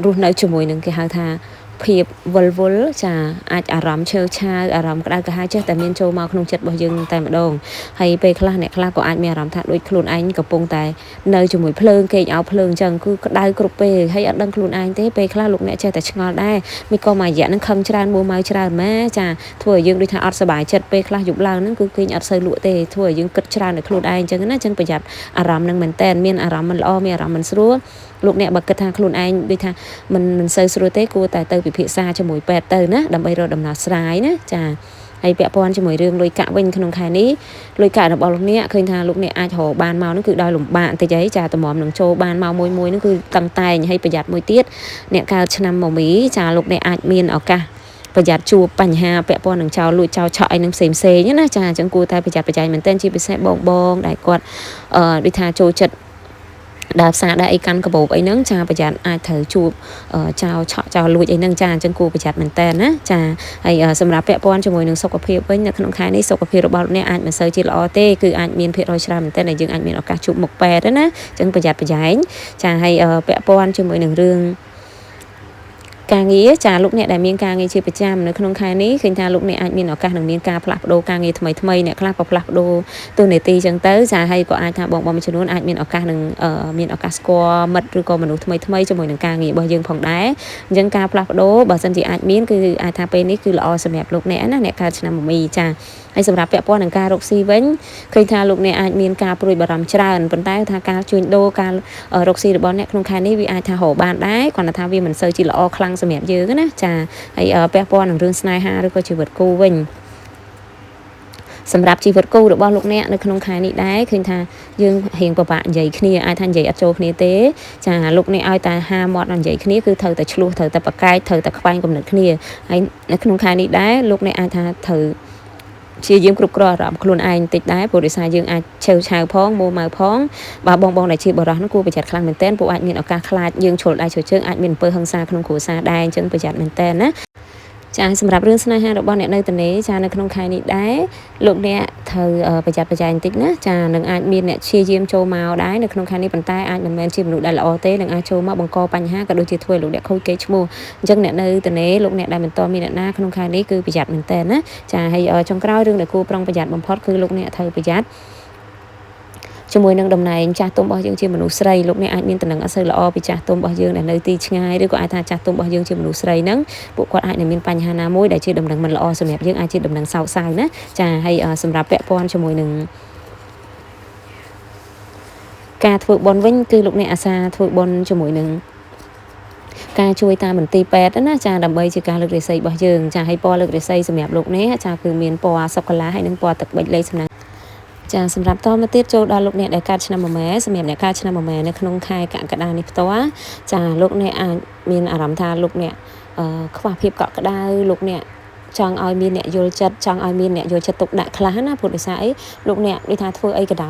រស់នៅជាមួយនឹងគេហៅថាភាពវិលវល់ចាអាចអារម្មណ៍ឆើឆាវអារម្មណ៍ក្តៅក្រហាយចេះតែមានចូលមកក្នុងចិត្តរបស់យើងតែម្ដងហើយពេលខ្លះអ្នកខ្លះក៏អាចមានអារម្មណ៍ថាដូចខ្លួនឯងកំពុងតែនៅជាមួយភ្លើងគេឲ្យភ្លើងអញ្ចឹងគឺក្តៅគ្រប់ពេលហើយអត់ដឹងខ្លួនឯងទេពេលខ្លះលោកអ្នកចេះតែឆ្ងល់ដែរមិនក៏មួយរយៈហ្នឹងខឹងច្រើនមួម៉ៅច្រើនម៉ែចាធ្វើឲ្យយើងដូចថាអត់សប្បាយចិត្តពេលខ្លះយប់ឡើងហ្នឹងគឺគេងអត់សូវលក់ទេធ្វើឲ្យយើងគិតច្រើននៅខ្លួនឯងអញ្ចឹងណាអញ្ចឹងប្រយ័ត្នអារម្មណ៍ហ្នឹងមែនតើមានអារម្មណ៍មិនល្អមានអារម្មណ៍មិនស្រួលលោកអ្នកបើគិតថាខ្លួនឯងដូចថាមិនសូវស្រួលទេគួរតែទៅពិភាក្សាជាមួយពេទ្យទៅណាដើម្បីរកដំណោះស្រាយណាចាហើយពាក់ព័ន្ធជាមួយរឿងលុយកាក់វិញក្នុងខែនេះលុយកាក់របស់លោកអ្នកឃើញថាលោកអ្នកអាចរកបានមកនោះគឺដោយលំបាកបន្តិចអីចាតម្រាំនឹងចូលបានមកមួយមួយនោះគឺតឹងតែងហើយប្រយ័ត្នមួយទៀតអ្នកកើតឆ្នាំមមីចាលោកអ្នកអាចមានឱកាសប្រយ័ត្នជួបបញ្ហាពាក់ព័ន្ធនឹងចោលលួចចោលឆក់អីនឹងផ្សេងផ្សេងណាចាអញ្ចឹងគួរតែប្រយ័ត្នប្រយែងមែនទែនជាពិសេសបងបងដែលគាត់ដូចថាចូលចិត្តដើរផ្សារដែរអីកាន់កាបូបអីហ្នឹងចាប្រយ័ត្នអាចត្រូវជួបចោលឆក់ចោលលួចអីហ្នឹងចាអញ្ចឹងគួរប្រយ័ត្នមែនតើណាចាហើយសម្រាប់ពាក់ព័ន្ធជាមួយនឹងសុខភាពវិញនៅក្នុងខែនេះសុខភាពរបស់លោកអ្នកអាចមិនសូវជាល្អទេគឺអាចមានភាគរយច្រើនមែនទែនដែលយើងអាចមានឱកាសជួបមុខពេទ្យណាអញ្ចឹងប្រយ័ត្នប្រយែងចាហើយពាក់ព័ន្ធជាមួយនឹងរឿងការងារចាលោកអ្នកដែលមានការងារជាប្រចាំនៅក្នុងខែនេះឃើញថាលោកអ្នកអាចមានឱកាសនឹងមានការផ្លាស់ប្ដូរការងារថ្មីថ្មីអ្នកខ្លះក៏ផ្លាស់ប្ដូរតួនាទីចឹងទៅចាហើយក៏អាចថាបងបងមួយចំនួនអាចមានឱកាសនឹងមានឱកាសស្គាល់មិត្តឬក៏មនុស្សថ្មីថ្មីជាមួយនឹងការងាររបស់យើងផងដែរអញ្ចឹងការផ្លាស់ប្ដូរបើសិនជាអាចមានគឺអាចថាពេលនេះគឺល្អសម្រាប់លោកអ្នកណាអ្នកកើតឆ្នាំមមីចាហ ហើយសម្រាប់ពាក់ព័ន្ធនឹងការរកស៊ីវិញឃើញថាលោកអ្នកអាចមានការព្រួយបារម្ភច្រើនប៉ុន្តែថាការជួញដូរការរកស៊ីរបស់អ្នកក្នុងខែនេះវាអាចថារកបានដែរគ្រាន់តែថាវាមិនសូវជាល្អខ្លាំងសម្រាប់យើងណាចាហើយពាក់ព័ន្ធនឹងរឿងស្នេហាឬក៏ជីវិតគូវិញសម្រាប់ជីវិតគូរបស់លោកអ្នកនៅក្នុងខែនេះដែរឃើញថាយើងរៀងពិបាកនិយាយគ្នាអាចថានិយាយអត់ចូលគ្នាទេចាលោកអ្នកឲ្យតែហាមាត់និយាយគ្នាគឺត្រូវតែឆ្លោះត្រូវតែប្រកែកត្រូវតែខ្វែងគំនិតគ្នាហើយនៅក្នុងខែនេះដែរលោកអ្នកអាចថាត្រូវព្យាយាមគ្រប់គ្រងអារម្មណ៍ខ្លួនឯងតិចដែរព្រោះដោយសារយើងអាចឆេវឆាវផងមួម៉ៅផងបើបងបងដែលជាបរិសនោះគួរប្រយ័ត្នខ្លាំងមែនទែនព្រោះអាចមានឱកាសខ្លាចយើងជ្រុលដៃជ្រុលជើងអាចមានអំពើហិង្សាក្នុងគ្រួសារដែរអញ្ចឹងប្រយ័ត្នមែនទែនណាចាសម្រាប់រឿងស្នេហារបស់អ្នកនៅតនេចានៅក្នុងខែនេះដែរលោកអ្នកត្រូវប្រយ័ត្នប្រយែងបន្តិចណាចានឹងអាចមានអ្នកព្យាយាមចូលមកដែរនៅក្នុងខែនេះប៉ុន្តែអាចមិនមែនជាមនុស្សដែលល្អទេនឹងអាចចូលមកបង្កបញ្ហាក៏ដូចជាធ្វើឲ្យលោកអ្នកខូចកេរ្តិ៍ឈ្មោះអញ្ចឹងអ្នកនៅតនេលោកអ្នកដែលមិនទាន់មានអ្នកណាក្នុងខែនេះគឺប្រយ័ត្នមែនតើណាចាហើយចុងក្រោយរឿងដែលគួរប្រុងប្រយ័ត្នបំផុតគឺលោកអ្នកត្រូវប្រយ័ត្នជាមួយនឹងតំណែងចាស់ទុំរបស់យើងជាមនុស្សស្រីលោកអ្នកអាចមានតំណែងអត់សូវល្អពីចាស់ទុំរបស់យើងដែលនៅទីឆ្ងាយឬក៏អាចថាចាស់ទុំរបស់យើងជាមនុស្សស្រីហ្នឹងពួកគាត់អាចនឹងមានបញ្ហាណាមួយដែលជាដំណឹងមិនល្អសម្រាប់យើងអាចជាដំណឹងសោកសៅណាចាហើយសម្រាប់ពាក់ព័ន្ធជាមួយនឹងការធ្វើបុណ្យវិញគឺលោកអ្នកអាសាធ្វើបុណ្យជាមួយនឹងការជួយតាមមន្ទីរពេទ្យណាចាដើម្បីជាការលើករាសីរបស់យើងចាហើយពណ៌លើករាសីសម្រាប់លោកអ្នកចាគឺមានពណ៌សូកូឡាហើយនិងពណ៌ទឹកប៊ិចលេខសំណាងចាសម្រាប់តមកទៀតចូលដល់លោកអ្នកដែលកើតឆ្នាំមមែសម្រាប់អ្នកកើតឆ្នាំមមែនៅក្នុងខែកក្កដានេះផ្ទាល់ចាលោកអ្នកអាចមានអារម្មណ៍ថាលោកអ្នកខ្វះភាពកក់ក្ដៅលោកអ្នកចង់ឲ្យមានអ្នកយល់ចិត្តចង់ឲ្យមានអ្នកយល់ចិត្តទុកដាក់ខ្លះណាព្រោះដោយសារអីលោកអ្នកដូចថាធ្វើអីក៏ដោ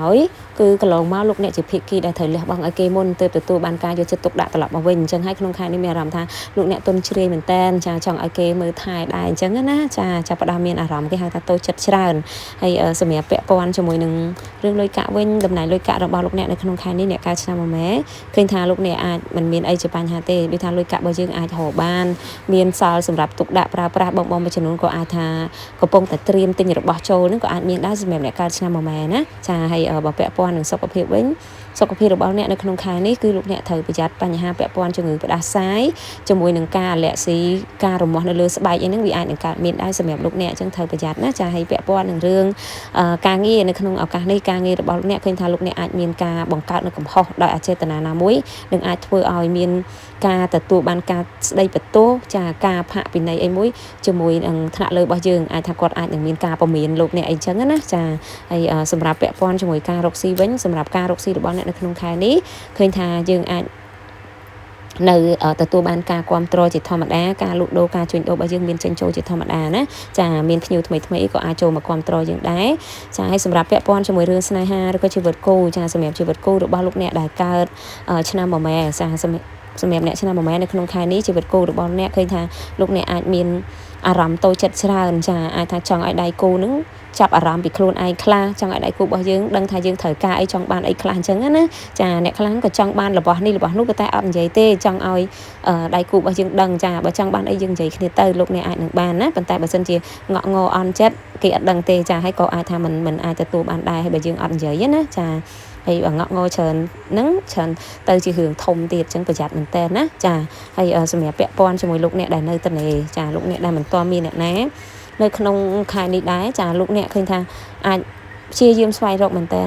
យគឺកន្លងមកលោកអ្នកជាភាគីដែលត្រូវលះបង់ឲ្យគេមុនទើបទទួលបានការយកចិត្តទុកដាក់ត្រឡប់មកវិញអញ្ចឹងហើយក្នុងខែនេះមានអារម្មណ៍ថាលោកអ្នកទន់ជ្រាយមែនតែនចាចង់ឲ្យគេមើលថែដែរអញ្ចឹងណាចាចាប់ផ្ដើមមានអារម្មណ៍គេហៅថាតូចចិត្តច្រើនហើយសម្រាប់ពាក់ព័ន្ធជាមួយនឹងរឿងលុយកាក់វិញតំណែងលុយកាក់របស់លោកអ្នកនៅក្នុងខែនេះអ្នកកើតឆ្នាំមមែឃើញថាលោកអ្នកអាចមិនមានអីជាបញ្ហាទេដូចថាលុយកាក់របស់យើងអាចរកបានមានសល់សម្រាប់ទុកដាក់ប្រើប្រាស់បងបងមួយចំនួនក៏អាចថាកំពុងតែត្រៀមទិញរបស់ចូលហ្នឹងក៏អាចមានដែរសម្រាប់អ្នកកើតឆ្នាំមមែណាចាហើយបើពាក់ព័ន្ធនឹងសុខភាពវិញសុខភាពរបស់អ្នកនៅក្នុងខែនេះគឺលោកអ្នកត្រូវប្រយ័ត្នបញ្ហាពាក់ព័ន្ធជំងឺផ្ដាសាយជាមួយនឹងការអាឡែស៊ីការរមាស់នៅលើស្បែកអីហ្នឹងវាអាចនឹងកើតមានដែរសម្រាប់លោកអ្នកអញ្ចឹងត្រូវប្រយ័ត្នណាចាហើយពាក់ព័ន្ធនឹងរឿងការងារនៅក្នុងឱកាសនេះការងាររបស់លោកអ្នកឃើញថាលោកអ្នកអាចមានការបង្កើតនៅកំហុសដោយអចេតនាណាមួយនឹងអាចធ្វើឲ្យមានការទទួលបានការស្ដីបន្ទោសចាការផាកពិន័យអីមួយជាមួយនឹងថ្នាក់លើរបស់យើងអាចថាគាត់អាចនឹងមានការពមៀនលោកអ្នកអីចឹងណាចាហើយសម្រាប់ពាក់ព័ន្ធជាមួយការរកស៊ីវិញសម្រាប់ការរកស៊ីរបស់អ្នកនៅក្នុងខែនេះឃើញថាយើងអាចនៅទទួលបានការគ្រប់គ្រងជាធម្មតាការលក់ដូរការជួញដូររបស់យើងមានចេញចូលជាធម្មតាណាចាមានភ្ញៀវថ្មីថ្មីក៏អាចចូលមកគ្រប់គ្រងយើងដែរចាហើយសម្រាប់ពាក់ព័ន្ធជាមួយរឿងស្នេហាឬក៏ជីវិតគូចាសម្រាប់ជីវិតគូរបស់លោកអ្នកដែលកើតឆ្នាំមមែចាសម្រាប់អ្នកឆ្នាំមមែនៅក្នុងខែនេះជីវិតគូរបស់អ្នកឃើញថាលោកអ្នកអាចមានអារម្មណ៍តូចចិត្តច្រើនចាអាចថាចង់ឲ្យដៃគូនឹងចាប់អារម្មណ៍ពីខ្លួនឯងខ្លះចង់ឲ្យដៃគូរបស់យើងដឹងថាយើងត្រូវការអីចង់បានអីខ្លះអញ្ចឹងណាចាអ្នកខ្លះក៏ចង់បានរបស់នេះរបស់នោះក៏តែអត់និយាយទេចង់ឲ្យដៃគូរបស់យើងដឹងចាបើចង់បានអីយើងនិយាយគ្នាទៅលោកអ្នកអាចនឹងបានណាប៉ុន្តែបើសិនជាងក់ងអន់ចិត្តគេអត់ដឹងទេចាហើយក៏អាចថាមិនអាចទទួលបានដែរហើយបើយើងអត់និយាយណាចាហើយបើងក់ងច្រើនហ្នឹងច្រើនទៅជារឿងធំទៀតអញ្ចឹងប្រយ័ត្នមែនតើណាចាហើយសម្រាប់ពាក់ព័ន្ធជាមួយលោកអ្នកដែលនៅតនេចាលោកអ្នកដែលមិនទាន់មានអ្នកណានៅក្នុងខែនេះដែរចាលោកអ្នកឃើញថាអាចព្យាយាមស្វែងរកមែនតើ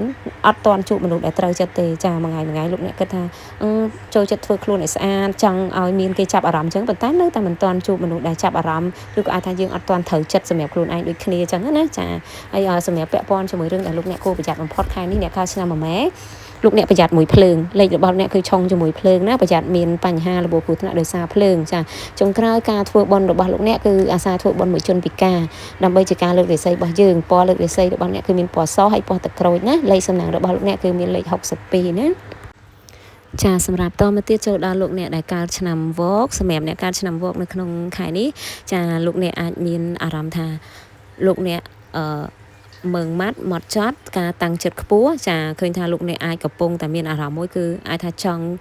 អត់ទាន់ជួបមនុស្សដែលត្រូវចិត្តទេចាមួយថ្ងៃមួយថ្ងៃលោកអ្នកគិតថាចូលចិត្តធ្វើខ្លួនឲ្យស្អាតចង់ឲ្យមានគេចាប់អារម្មណ៍អញ្ចឹងប៉ុន្តែនៅតែមិនទាន់ជួបមនុស្សដែលចាប់អារម្មណ៍ឬក៏អាចថាយើងអត់ទាន់ត្រូវចិត្តសម្រាប់ខ្លួនឯងដូចគ្នាអញ្ចឹងណាចាហើយសម្រាប់ពាក់ព័ន្ធជាមួយរឿងដែលលោកអ្នកគួរប្រយ័ត្នបំផុតខែនេះអ្នកកើតឆ្នាំមមែលោកអ្នកប្រយ័ត្នមួយភ្លើងលេខរបស់អ្នកគឺឆុងជាមួយភ្លើងណាប្រយ័ត្នមានបញ្ហារបួសគ្រោះថ្នាក់ដោយសារភ្លើងចាចុងក្រោយការធ្វើបុណ្យរបស់លោកអ្នកគឺអាសាធ្វើបុណ្យមួយជនពិការដើម្បីជាការលើករាសីរបស់យើងពណ៌លើករាសីរបស់អ្នកគឺមានពណ៌សហើយពណ៌ទឹកក្រូចណាលេខសំណាងរបស់លោកអ្នកគឺមានលេខ62ណាចាសម្រាប់តមកទៀតចូលដល់លោកអ្នកដែលកើតឆ្នាំវកសម្រាប់អ្នកកើតឆ្នាំវកនៅក្នុងខែនេះចាលោកអ្នកអាចមានអារម្មណ៍ថាលោកអ្នកអឺមើងម៉ាត់ម៉ត់ចត់ការតាំងចិត្តខ្ពស់ចាឃើញថាលោកអ្នកអាចកំពុងតែមានអារម្មណ៍មួយគឺអាចថាចង់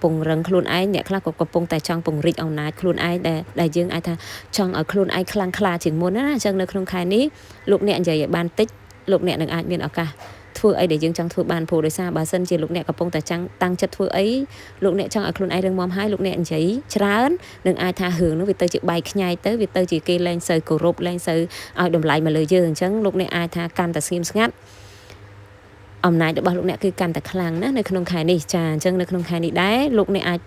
ពង្រឹងខ្លួនឯងអ្នកខ្លះក៏កំពុងតែចង់ពង្រីកអំណាចខ្លួនឯងដែលយើងអាចថាចង់ឲ្យខ្លួនឯងខ្លាំងក្លាជាងមុនណាអញ្ចឹងនៅក្នុងខែនេះលោកអ្នកនិយាយឲ្យបានតិចលោកអ្នកនឹងអាចមានឱកាស ធ្វើអីដែលយើងចង់ធ្វើបានព្រោះដោយសារបើសិនជាលោកអ្នកកំពុងតែចាំងតាំងចិត្តធ្វើអីលោកអ្នកចង់ឲ្យខ្លួនឯងរឹងមាំហើយលោកអ្នកនិយាយច្រើននឹងអាចថារឿងនោះវាទៅជាបែកខ្ញែកទៅវាទៅជាគេលែងសូវគោរពលែងសូវឲ្យតម្លៃមកលើយើងអញ្ចឹងលោកអ្នកអាចថាកាន់តែស្ងៀមស្ងាត់អំណាចរបស់លោកអ្នកគឺកាន់តែខ្លាំងណាស់នៅក្នុងខែនេះចាអញ្ចឹងនៅក្នុងខែនេះដែរលោកអ្នកអាច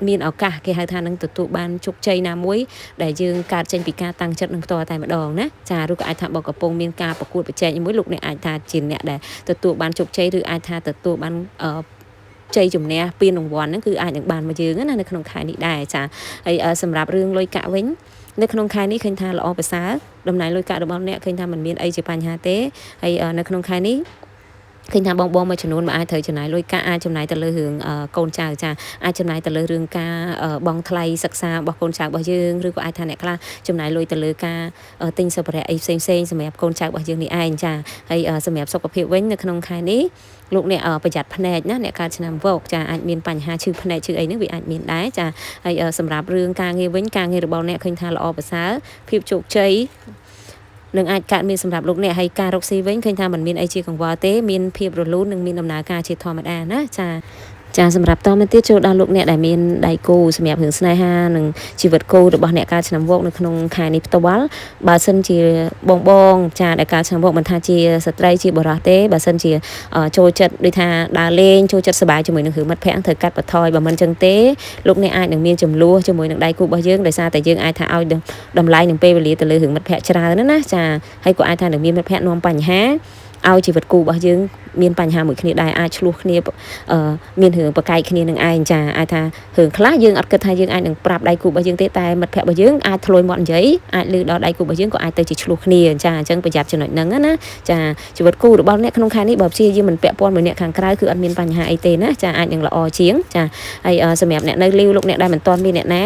មានឱកាសគេហៅថានឹងទទួលបានជោគជ័យណាមួយដែលយើងកើតចេញពីការតាំងចិត្តនឹងផ្ទាល់តែម្ដងណាចាឬក៏អាចថាបើកំពុងមានការប្រកួតប្រជែងជាមួយលោកអ្នកអាចថាជាអ្នកដែលទទួលបានជោគជ័យឬអាចថាទទួលបានជ័យជំនះពានរង្វាន់ហ្នឹងគឺអាចនឹងបានមកយើងណានៅក្នុងខែនេះដែរចាហើយសម្រាប់រឿងលុយកាក់វិញនៅក្នុងខែនេះឃើញថាល្អប្រសើរតំណែងលុយកាក់របស់អ្នកឃើញថាមិនមានអីជាបញ្ហាទេហើយនៅក្នុងខែនេះឃើញថាបងបងមួយចំនួនមកអាចត្រូវចំណាយលុយកាក់អាចចំណាយទៅលើរឿងកូនចៅចាអាចចំណាយទៅលើរឿងការបង់ថ្លៃសិក្សារបស់កូនចៅរបស់យើងឬក៏អាចថាអ្នកខ្លះចំណាយលុយទៅលើការទិញសម្ភារៈអីផ្សេងផ្សេងសម្រាប់កូនចៅរបស់យើងនេះឯងចាហើយសម្រាប់សុខភាពវិញនៅក្នុងខែនេះលោកអ្នកប្រយ័ត្នភ្នែកណាអ្នកកើតឆ្នាំវកចាអាចមានបញ្ហាឈឺភ្នែកឈឺអីហ្នឹងវាអាចមានដែរចាហើយសម្រាប់រឿងការងារវិញការងាររបស់អ្នកឃើញថាល្អប្រសើរភាពជោគជ័យនឹងអាចកើតមានសម្រាប់លោកអ្នកហើយការរកស៊ីវិញឃើញថាมันមានអីជាកង្វល់ទេមានភាពរលូននិងមានដំណើរការជាធម្មតាណាចាចាសម្រាប់តមកទៀតចូលដល់លោកអ្នកដែលមានដៃគូសម្រាប់រឿងស្នេហានិងជីវិតគូរបស់អ្នកកើតឆ្នាំវកនៅក្នុងខែនេះផ្ទាល់បើសិនជាបងបងចាដែលកើតឆ្នាំវកមិនថាជាស្ត្រីជាបុរសទេបើសិនជាចូលចិត្តដូចថាដើរលេងចូលចិត្តសប្បាយជាមួយនឹងរឿងមិត្តភ័ក្តិត្រូវកាត់បន្ថយបើមិនចឹងទេលោកអ្នកអាចនឹងមានចំនួនជាមួយនឹងដៃគូរបស់យើងដោយសារតែយើងអាចថាឲ្យតម្លៃនឹងពេលវេលាទៅលើរឿងមិត្តភ័ក្តិច្រើនណាចាហើយក៏អាចថានឹងមានមិត្តភ័ក្តិនាំបញ្ហាឲ្យជីវិតគូរបស់យើងមានបញ្ហាមួយគ្នាដែរអាចឆ្លោះគ្នាមានរឿងប្រកែកគ្នានឹងឯងចាអាចថារឿងខ្លះយើងអត់គិតថាយើងអាចនឹងប្រាប់ដៃគូរបស់យើងទេតែមិត្តភ័ក្តិរបស់យើងអាចធ្លុយមាត់និយាយអាចលឺដល់ដៃគូរបស់យើងក៏អាចទៅជាឆ្លោះគ្នាចាអញ្ចឹងប្រយ័ត្នចំណុចហ្នឹងណាចាជីវិតគូរបស់អ្នកក្នុងខែនេះបើព្យាយាមមិនពាក់ព័ន្ធមួយអ្នកខាងក្រៅគឺអត់មានបញ្ហាអីទេណាចាអាចនឹងល្អជាងចាហើយសម្រាប់អ្នកនៅលីវលោកអ្នកដែលមិនទាន់មានអ្នកណា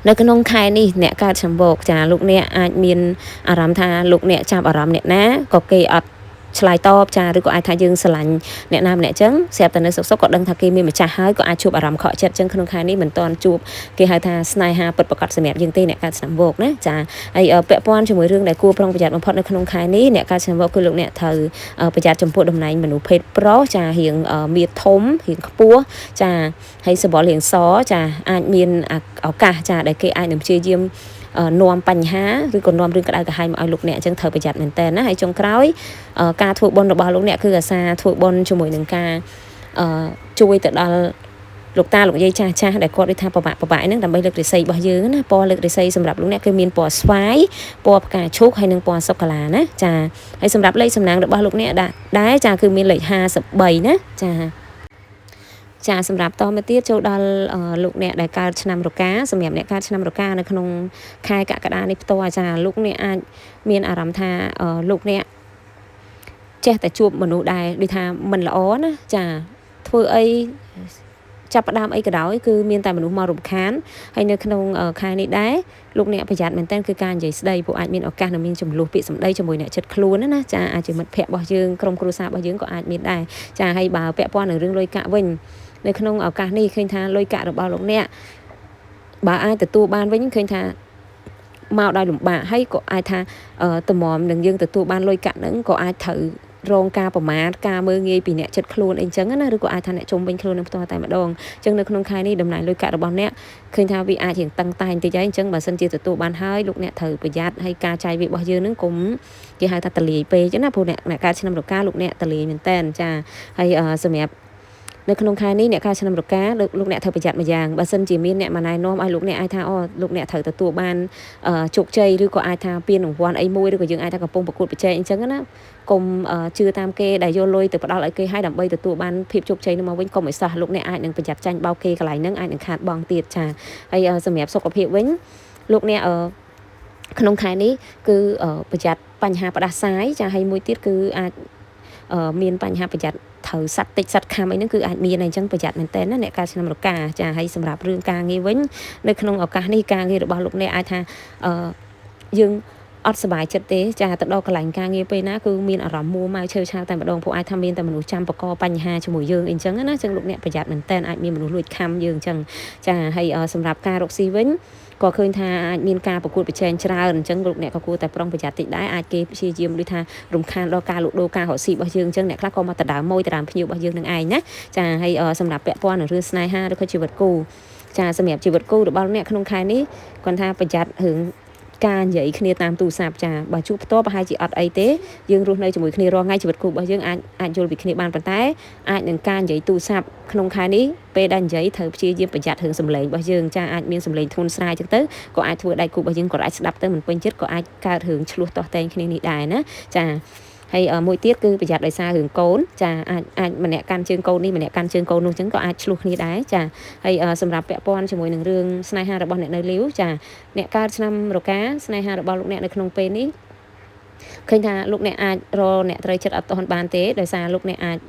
នៅក្នុងខែនេះអ្នកកើតឆ្នាំវកចាលោកអ្នកអាចមានអារម្មណ៍ថាលោកអ្នកចាប់អារម្មណ៍អ្នកណាក៏គេអត់ឆ្លើយតបចាឬក៏អាចថាយើងស្រឡាញ់អ្នកណាម្នាក់ចឹងស្រាប់តែនៅសុខសុខក៏ដឹងថាគេមានម្ចាស់ហើយក៏អាចជួបអារម្មណ៍ខកចិត្តចឹងក្នុងខែនេះមិនទាន់ជួបគេហៅថាស្នេហាពិតប្រាកដសម្រាប់យើងទេអ្នកកើតឆ្នាំវកណាចាហើយពាក់ព័ន្ធជាមួយរឿងដែលគួរប្រុងប្រយ័ត្នបំផុតនៅក្នុងខែនេះអ្នកកើតឆ្នាំវកគឺលោកអ្នកត្រូវប្រយ័ត្នចំពោះតំណែងមនុស្សភេទប្រុសចារៀងមៀតធំរៀងខ្ពស់ចាហើយសម្បុររៀងសចាអាចមានឱកាសចាដែលគេអាចនឹងព្យាយាមនាំបញ្ហាឬក៏នាំរឿងក្តៅក្រហាយមកឲ្យលោកអ្នកអញ្ចឹងត្រូវប្រយ័ត្នមែនតើណាហើយចុងក្រោយការធ្វើបុណ្យរបស់លោកអ្នកគឺអាសាធ្វើបុណ្យជាមួយនឹងការជួយទៅដល់លោកតាលោកយាយចាស់ចាស់ដែលគាត់ដូចថាប្របាក់ប្របាក់ហ្នឹងដើម្បីលើករិស័យរបស់យើងណាពណ៌លើករិស័យសម្រាប់លោកអ្នកគឺមានពណ៌ស្វាយពណ៌ផ្កាឈូកហើយនិងពណ៌សុកកាឡាណាចាហើយសម្រាប់លេខសំណាងរបស់លោកអ្នកដែរចាគឺមានលេខ53ណាចាចាសម្រាប់តមកទៀតចូលដល់លោកអ្នកដែលកើតឆ្នាំរកាសម្រាប់អ្នកកើតឆ្នាំរកានៅក្នុងខែកក្កដានេះផ្ទាល់ចាលោកអ្នកអាចមានអារម្មណ៍ថាលោកអ្នកចេះតែជួបមនុស្សដែលដូចថាមិនល្អណាចាធ្វើអីចាប់ផ្ដើមអីក៏ដោយគឺមានតែមនុស្សមករំខានហើយនៅក្នុងខែនេះដែរលោកអ្នកប្រយ័ត្នមែនទែនគឺការនិយាយស្ដីព្រោះអាចមានឱកាសនឹងមានចំនួនពាក្យសម្ដីជាមួយអ្នកចិត្តខ្លួនណាចាអាចជាមិត្តភ័ក្តិរបស់យើងក្រុមគ្រួសាររបស់យើងក៏អាចមានដែរចាហើយបើពាក់ព័ន្ធនឹងរឿងលុយកាក់វិញនៅក្នុងឱកាសនេះឃើញថាលុយកាក់របស់លោកអ្នកបើអាចទទួលបានវិញឃើញថាមកដោយលំបាកហើយក៏អាចថាតម្រាំនឹងយើងទទួលបានលុយកាក់ហ្នឹងក៏អាចត្រូវរងការប្រមាថការមើលងាយពីអ្នកចិត្តខ្លួនអីចឹងណាឬក៏អាចថាអ្នកជុំវិញខ្លួននឹងផ្ទាល់តែម្ដងអញ្ចឹងនៅក្នុងខែនេះតម្លៃលុយកាក់របស់អ្នកឃើញថាវាអាចរៀងតឹងតែងតិចហើយអញ្ចឹងបើសិនជាទទួលបានហើយលោកអ្នកត្រូវប្រយ័ត្នហើយការចាយវារបស់យើងនឹងកុំគេហៅថាតលាយពេកណាព្រោះអ្នកកើតឆ្នាំរកាលោកអ្នកតលាយមែនតើចាហើយសម្រាប់នៅក្នុងខែនេះអ្នកកើតឆ្នាំរកាលោកអ្នកត្រូវប្រយ័ត្នមួយយ៉ាងបើសិនជាមានអ្នកមកណែនាំឲ្យលោកអ្នកអាចថាអូលោកអ្នកត្រូវទទួលបានជោគជ័យឬក៏អាចថាពានរង្វាន់អីមួយឬក៏យើងអាចថាកំពុងប្រកួតប្រជែងអញ្ចឹងណាកុំជឿតាមគេដែលយកលុយទៅផ្ដល់ឲ្យគេឲ្យដើម្បីទទួលបានភាពជោគជ័យនោះមកវិញកុំឲ្យសោះលោកអ្នកអាចនឹងប្រយ័ត្នចាញ់បោកគេកន្លែងហ្នឹងអាចនឹងខាតបង់ទៀតចាហើយសម្រាប់សុខភាពវិញលោកអ្នកក្នុងខែនេះគឺប្រយ័ត្នបញ្ហាផ្ដាសាយចាហើយមួយទៀតគឺអាចមានបញ្ហាប្រយ័ត្នត្រូវសัตว์តិចសัตว์ខំអីហ្នឹងគឺអាចមានអញ្ចឹងប្រយ័ត្នមែនតើណាអ្នកកើតឆ្នាំរកាចាហើយសម្រាប់រឿងការងារវិញនៅក្នុងឱកាសនេះការងាររបស់លោកអ្នកអាចថាយើង អត់សប្បាយចិត្តទេចាទៅដល់កន្លែងការងារពេលណាគឺមានអារម្មណ៍មួម៉ៅឆេវឆាវតែម្ដងព្រោះអាចថាមានតែមនុស្សចាំបកបញ្ហាជាមួយយើងអីចឹងណាចឹងលោកអ្នកប្រយ័ត្នមែនតើអាចមានមនុស្សលួចខំយើងចឹងចាហើយសម្រាប់ការរកស៊ីវិញក៏ឃើញថាអាចមានការប្រកួតប្រជែងច្រើនអញ្ចឹងលោកអ្នកក៏គួរតែប្រុងប្រយ័ត្នតិចដែរអាចគេព្យាយាមដូចថារំខានដល់ការលក់ដូរការរកស៊ីរបស់យើងអញ្ចឹងអ្នកខ្លះក៏មកដដើមមួយដដើមភ្ញៀវរបស់យើងនឹងឯងណាចាហើយសម្រាប់ពាក់ព័ន្ធនឹងរឿងស្នេហាឬក៏ជីវិតគូចាសម្រាប់ជីវិតគូរបស់អ្នកក្នុងខែនេះគាត់ថាប្រយ័ត្នរឿងការនិយាយគ្នាតាមទូរស័ព្ទចាបើជួបផ្ទាល់ប្រហែលជាអត់អីទេយើងរស់នៅជាមួយគ្នារាល់ថ្ងៃជីវិតគូរបស់យើងអាចអាចយល់ពីគ្នាបានប៉ុន្តែអាចនឹងការនិយាយទូរស័ព្ទក្នុងខែនេះពេលដែលនិយាយត្រូវព្យាយាមប្រយ័ត្នរឿងសំឡេងរបស់យើងចាអាចមានសំឡេងធ្ងន់ស្រាយចឹងទៅក៏អាចធ្វើដៃគូរបស់យើងក៏អាចស្ដាប់ទៅមិនពេញចិត្តក៏អាចកើតរឿងឆ្លោះទាស់ទែងគ្នានេះដែរណាចាហើយមួយទៀតគឺប្រយ័ត្នដោយសាររឿងកូនចាអាចអាចម្នាក់កាន់ជើងកូននេះម្នាក់កាន់ជើងកូននោះចឹងក៏អាចឆ្លោះគ្នាដែរចាហើយសម្រាប់ពាក់ព័ន្ធជាមួយនឹងរឿងស្នេហារបស់អ្នកនៅលីវចាអ្នកកើតឆ្នាំរកាស្នេហារបស់លោកអ្នកនៅក្នុងពេលនេះឃើញថាលោកអ្នកអាចរកអ្នកត្រូវចិត្តអត់ទាន់បានទេដោយសារលោកអ្នកអាច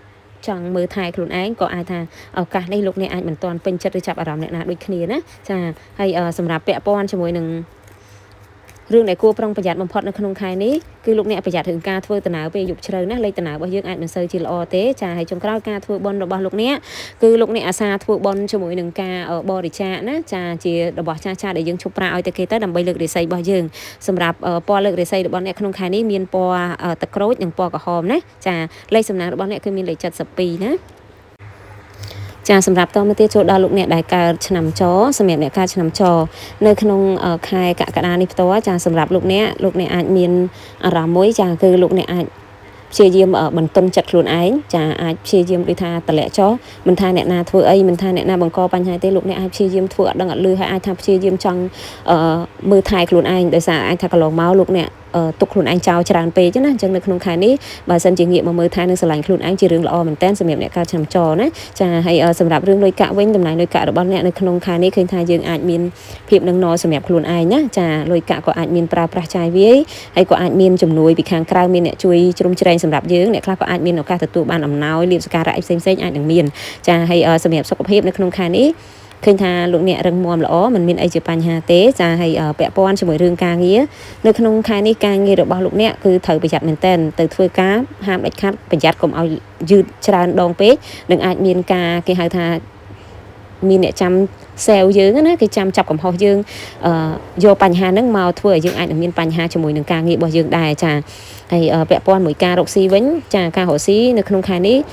ចង់មើលថែខ្លួនឯងក៏អាចថាឱកាសនេះលោកអ្នកអាចមិនទាន់ពេញចិត្តឬចាប់អារម្មណ៍អ្នកណាដូចគ្នាណាចាហើយសម្រាប់ពាក់ព័ន្ធជាមួយនឹងរឿងដែលគួរប្រុងប្រយ័ត្នបំផុតនៅក្នុងខែនេះគឺលោកអ្នកប្រយ័ត្នរឿងការធ្វើដំណើរពេលយប់ជ្រៅណាលេខដំណើររបស់យើងអាចមិនសូវជាល្អទេចាហើយចុងក្រោយការធ្វើបុណ្យរបស់លោកអ្នកគឺលោកអ្នកអាសាធ្វើបុណ្យជាមួយនឹងការបរិច្ចាគណាចាជារបស់ចាស់ចាស់ដែលយើងឈប់ប្រាឲ្យទៅគេទៅដើម្បីលើករាសីរបស់យើងសម្រាប់ពណ៌លើករាសីរបស់អ្នកក្នុងខែនេះមានពណ៌ទឹកក្រូចនិងពណ៌ក្រហមណាចាលេខសំណាងរបស់អ្នកគឺមានលេខ72ណាចាសម្រាប់តមកទៀតចូលដល់លោកអ្នកដែលកើតឆ្នាំចសម្រាប់អ្នកកើតឆ្នាំចនៅក្នុងខែកក្កដានេះផ្ទាល់ចាសម្រាប់លោកអ្នកលោកអ្នកអាចមានអារម្មណ៍មួយចាគឺលោកអ្នកអាចព្យាយាមបន្ទន់ចិត្តខ្លួនឯងចាអាចព្យាយាមដូចថាតម្លាក់ចោលមិនថាអ្នកណាធ្វើអីមិនថាអ្នកណាបង្កបញ្ហាទេលោកអ្នកអាចព្យាយាមធ្វើអត់ដឹងអត់លឺហើយអាចថាព្យាយាមចង់មើលថែខ្លួនឯងដោយសារអាចថាកន្លងមកលោកអ្នកទុកខ្លួនឯងចោលច្រើនពេកណាអញ្ចឹងនៅក្នុងខែនេះបើសិនជាងាកមកមើលថែនឹងស្រឡាញ់ខ្លួនឯងជារឿងល្អមែនតើសម្រាប់អ្នកកើតឆ្នាំចណាចាហើយសម្រាប់រឿងលុយកាក់វិញតំណែងលុយកាក់របស់អ្នកនៅក្នុងខែនេះឃើញថាយើងអាចមានភាពនឹងណសម្រាប់ខ្លួនឯងណាចាលុយកាក់ក៏អាចមានប្រើប្រាស់ចាយវាយហើយក៏អាចមានជំនួយពីខាងក្រៅមានអ្នកជួយជ្រោមជ្រែងសម្រាប់យើងអ្នកខ្លះក៏អាចមានឱកាសទទួលបានអំណោយលាភសក្ការៈផ្សេងៗអាចនឹងមានចាហើយសម្រាប់សុខភាពនៅក្នុងខែនេះឃើញថាលោកអ្នករឹងមាំល្អមិនមានអីជាបញ្ហាទេចាហើយពាក់ព័ន្ធជាមួយរឿងការងារនៅក្នុងខែនេះការងាររបស់លោកអ្នកគឺត្រូវប្រយ័ត្នមែនទែនទៅធ្វើការហាមដាច់ខាតប្រយ័ត្នកុំឲ្យយឺតច្រើនដងពេកនឹងអាចមានការគេហៅថាមានអ្នកចាំសែវយើងណាគេចាំចាប់កំហុសយើងយកបញ្ហាហ្នឹងមកធ្វើឲ្យយើងអាចនឹងមានបញ្ហាជាមួយនឹងការងាររបស់យើងដែរចាហើយពាក់ព័ន្ធមួយការរកស៊ីវិញចាការរកស៊ីនៅក្នុងខែនេះ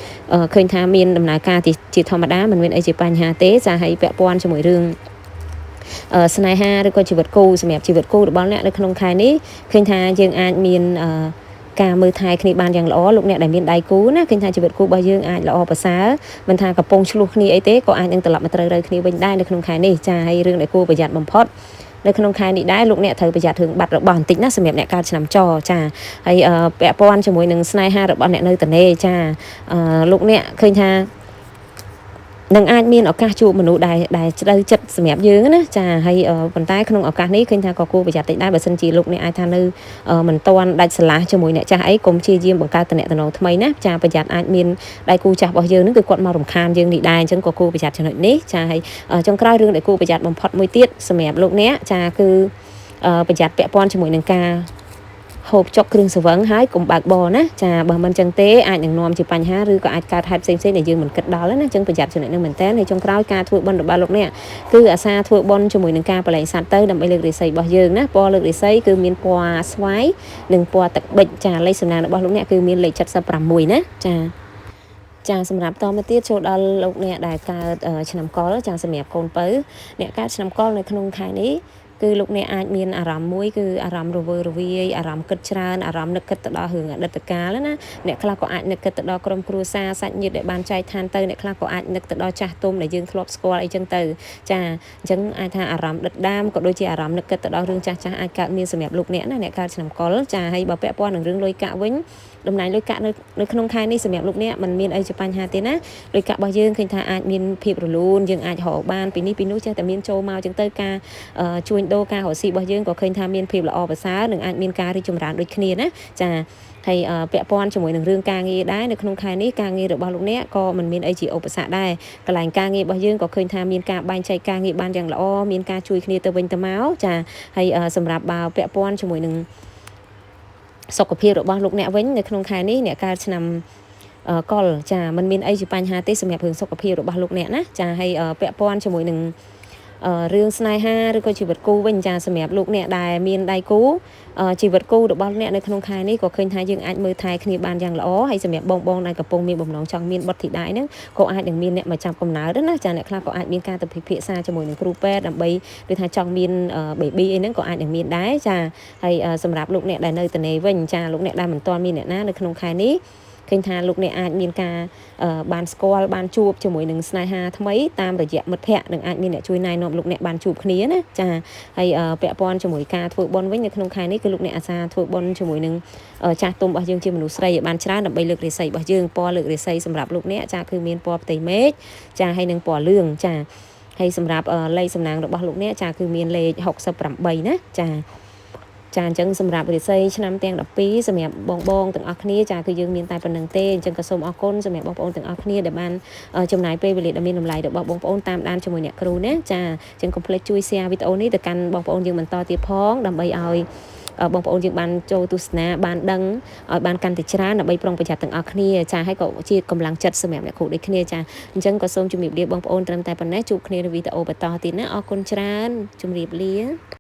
ឃើញថាមានដំណើរការជាធម្មតាមិនមានអីជាបញ្ហាទេចាហើយពាក់ព័ន្ធជាមួយរឿងស្នេហាឬក៏ជីវិតគូសម្រាប់ជីវិតគូរបស់អ្នកនៅក្នុងខែនេះឃើញថាយើងអាចមានការមើលថែគ្នាបានយ៉ាងល្អលោកអ្នកដែលមានដៃគូណាឃើញថាជីវិតគូរបស់យើងអាចល្អប្រសើរមិនថាកំពុងឆ្លោះគ្នាអីទេក៏អាចនឹងត្រឡប់មកត្រូវរើគ្នាវិញដែរនៅក្នុងខែនេះចាហើយរឿងដែលគួរប្រយ័ត្នបំផុតនៅក្នុងខែនេះដែរលោកអ្នកត្រូវប្រយ័ត្នរឿងបាត់របស់បន្តិចណាសម្រាប់អ្នកកើតឆ្នាំចចាហើយពាក់ព័ន្ធជាមួយនឹងស្នេហារបស់អ្នកនៅតនេចាលោកអ្នកឃើញថានឹងអាចមានឱកាសជួបមនុស្សដែលដែលជ្រៅចិត្តសម្រាប់យើងណាចាហើយប៉ុន្តែក្នុងឱកាសនេះឃើញថាក៏គួរប្រយ័ត្នតិចដែរបើសិនជាលោកអ្នកអាចថានៅមិនទាន់ដាច់ស្រឡះជាមួយអ្នកចាស់អីកុំព្យាយាមបង្កើតតំណែងថ្មីណាចាប្រយ័ត្នអាចមានដៃគូចាស់របស់យើងនឹងគឺគាត់មករំខានយើងនេះដែរអញ្ចឹងក៏គួរប្រយ័ត្នចំណុចនេះចាហើយចុងក្រោយរឿងដែលគួរប្រយ័ត្នបំផុតមួយទៀតសម្រាប់លោកអ្នកចាគឺប្រយ័ត្នពាក់ព័ន្ធជាមួយនឹងការហូបចុកគ្រឿងស្រវឹងហើយកុំបើកបរណាចាបើមិនចឹងទេអាចនឹងនាំជាបញ្ហាឬក៏អាចកើតហេតុផ្សេងៗដែលយើងមិនគិតដល់ណាចឹងប្រយ័ត្នចំណុចនេះមែនតើហើយចុងក្រោយការធ្វើបុណ្យរបស់លោកអ្នកគឺអាសាធ្វើបុណ្យជាមួយនឹងការបលែងសត្វទៅដើម្បីលើករាសីរបស់យើងណាពណ៌លើករាសីគឺមានពណ៌ស្វាយនិងពណ៌ទឹកប៊ិចចាលេខសំណាងរបស់លោកអ្នកគឺមានលេខ76ណាចាចាសម្រាប់តមកទៀតចូលដល់លោកអ្នកដែលកើតឆ្នាំកុលចាសម្រាប់កូនពៅអ្នកកើតឆ្នាំកុលនៅក្នុងខែនេះគឺលោកអ្នកអាចមានអារម្មណ៍មួយគឺអារម្មណ៍រវើរវាយអារម្មណ៍គិតច្រើនអារម្មណ៍នឹកគិតទៅដល់រឿងអតីតកាលណាអ្នកខ្លះក៏អាចនឹកគិតទៅដល់ក្រុមគ្រួសារសាច់ញាតិដែលបានចែកឋានទៅអ្នកខ្លះក៏អាចនឹកទៅដល់ចាស់ទុំដែលយើងធ្លាប់ស្គាល់អីចឹងទៅចាអញ្ចឹងអាចថាអារម្មណ៍ដិតដាមក៏ដូចជាអារម្មណ៍នឹកគិតទៅដល់រឿងចាស់ចាស់អាចកើតមានសម្រាប់លោកអ្នកណាអ្នកកើតឆ្នាំកុលចាហើយបើពាក់ព័ន្ធនឹងរឿងលុយកាក់វិញតំណែងលុយកាក់នៅក្នុងខែនេះសម្រាប់លោកអ្នកមិនមានអីជាបញ្ហាទេណាលុយកាក់របស់យើងឃើញថាអាចមានភាពរលូនយើងអាចរកបានពីនេះពីនោះចេះតែមានចូលមកចឹងទៅការជួញដូរការរកស៊ីរបស់យើងក៏ឃើញថាមានភាពល្អប្រសើរនិងអាចមានការរីកចម្រើនដូចគ្នាណាចាហើយពាក់ព័ន្ធជាមួយនឹងរឿងការងារដែរនៅក្នុងខែនេះការងាររបស់លោកអ្នកក៏មិនមានអីជាឧបសគ្គដែរកន្លែងការងាររបស់យើងក៏ឃើញថាមានការបែងចែកការងារបានយ៉ាងល្អមានការជួយគ្នាទៅវិញទៅមកចាហើយសម្រាប់បើពាក់ព័ន្ធជាមួយនឹង សុខភាពរបស់លោកអ្នកវិញនៅក្នុងខែនេះអ្នកកើតឆ្នាំកុលចាมันមានអីជាបញ្ហាទេសម្រាប់រឿងសុខភាពរបស់លោកអ្នកណាចាហើយពាក់ព័ន្ធជាមួយនឹងរឿងស្នេហាឬក៏ជីវិតគូវិញចាសម្រាប់លោកអ្នកដែលមានដៃគូជីវិតគូរបស់អ្នកនៅក្នុងខែនេះក៏ឃើញថាយើងអាចមើលថែគ្នាបានយ៉ាងល្អហើយសម្រាប់បងបងដែលកំពុងមានបំណងចង់មានបុត្រធីតាហ្នឹងក៏អាចនឹងមានអ្នកមកចាប់កំណើតណាចាអ្នកខ្លះក៏អាចមានការទៅពិភាក្សាជាមួយនឹងគ្រូពេទ្យដើម្បីដូចថាចង់មាន baby អីហ្នឹងក៏អាចនឹងមានដែរចាហើយសម្រាប់លោកអ្នកដែលនៅតនេវិញចាលោកអ្នកដែលមិនទាន់មានអ្នកណានៅក្នុងខែនេះឃើញថាលោកអ្នកអាចមានការបានស្គាល់បានជួបជាមួយនឹងស្នេហាថ្មីតាមរយៈមិត្តភ័ក្តិនិងអាចមានអ្នកជួយណែនាំលោកអ្នកបានជួបគ្នាណាចាហើយពាក់ព័ន្ធជាមួយការធ្វើបុណ្យវិញនៅក្នុងខែនេះគឺលោកអ្នកអាសាធ្វើបុណ្យជាមួយនឹងចាស់ទុំរបស់យើងជាមនុស្សស្រីឲ្យបានច្រើនដើម្បីលើករាសីរបស់យើងពណ៌លើករាសីសម្រាប់លោកអ្នកចាគឺមានពណ៌ផ្ទៃមេឃចាហើយនិងពណ៌លឿងចាហើយសម្រាប់លេខសំណាងរបស់លោកអ្នកចាគឺមានលេខ68ណាចាចាអញ្ចឹងសម្រាប់រាសីឆ្នាំទាំង12សម្រាប់បងបងទាំងអស់គ្នាចាគឺយើងមានតែប៉ុណ្្នឹងទេអញ្ចឹងក៏សូមអរគុណសម្រាប់បងប្អូនទាំងអស់គ្នាដែលបានចំណាយពេលវេលាដ៏មានតម្លៃរបស់បងប្អូនតាមដានជាមួយអ្នកគ្រូណាចាអញ្ចឹងកុំភ្លេចជួយ share វីដេអូនេះទៅកាន់បងប្អូនយើងបន្តទៀតផងដើម្បីឲ្យបងប្អូនយើងបានចូលទស្សនាបានដឹងឲ្យបានកាន់តែច្រើនដើម្បីប្រុងប្រយ័ត្នទាំងអស់គ្នាចាហើយក៏ជាកម្លាំងចិត្តសម្រាប់អ្នកគ្រូដូចគ្នាចាអញ្ចឹងក៏សូមជម្រាបលាបងប្អូនត្រឹមតែប៉ុណ្ណេះជួបគ្នានៅវីដេអូបន្តទៀតណាអរគុណច្រើនជម្រាបលា។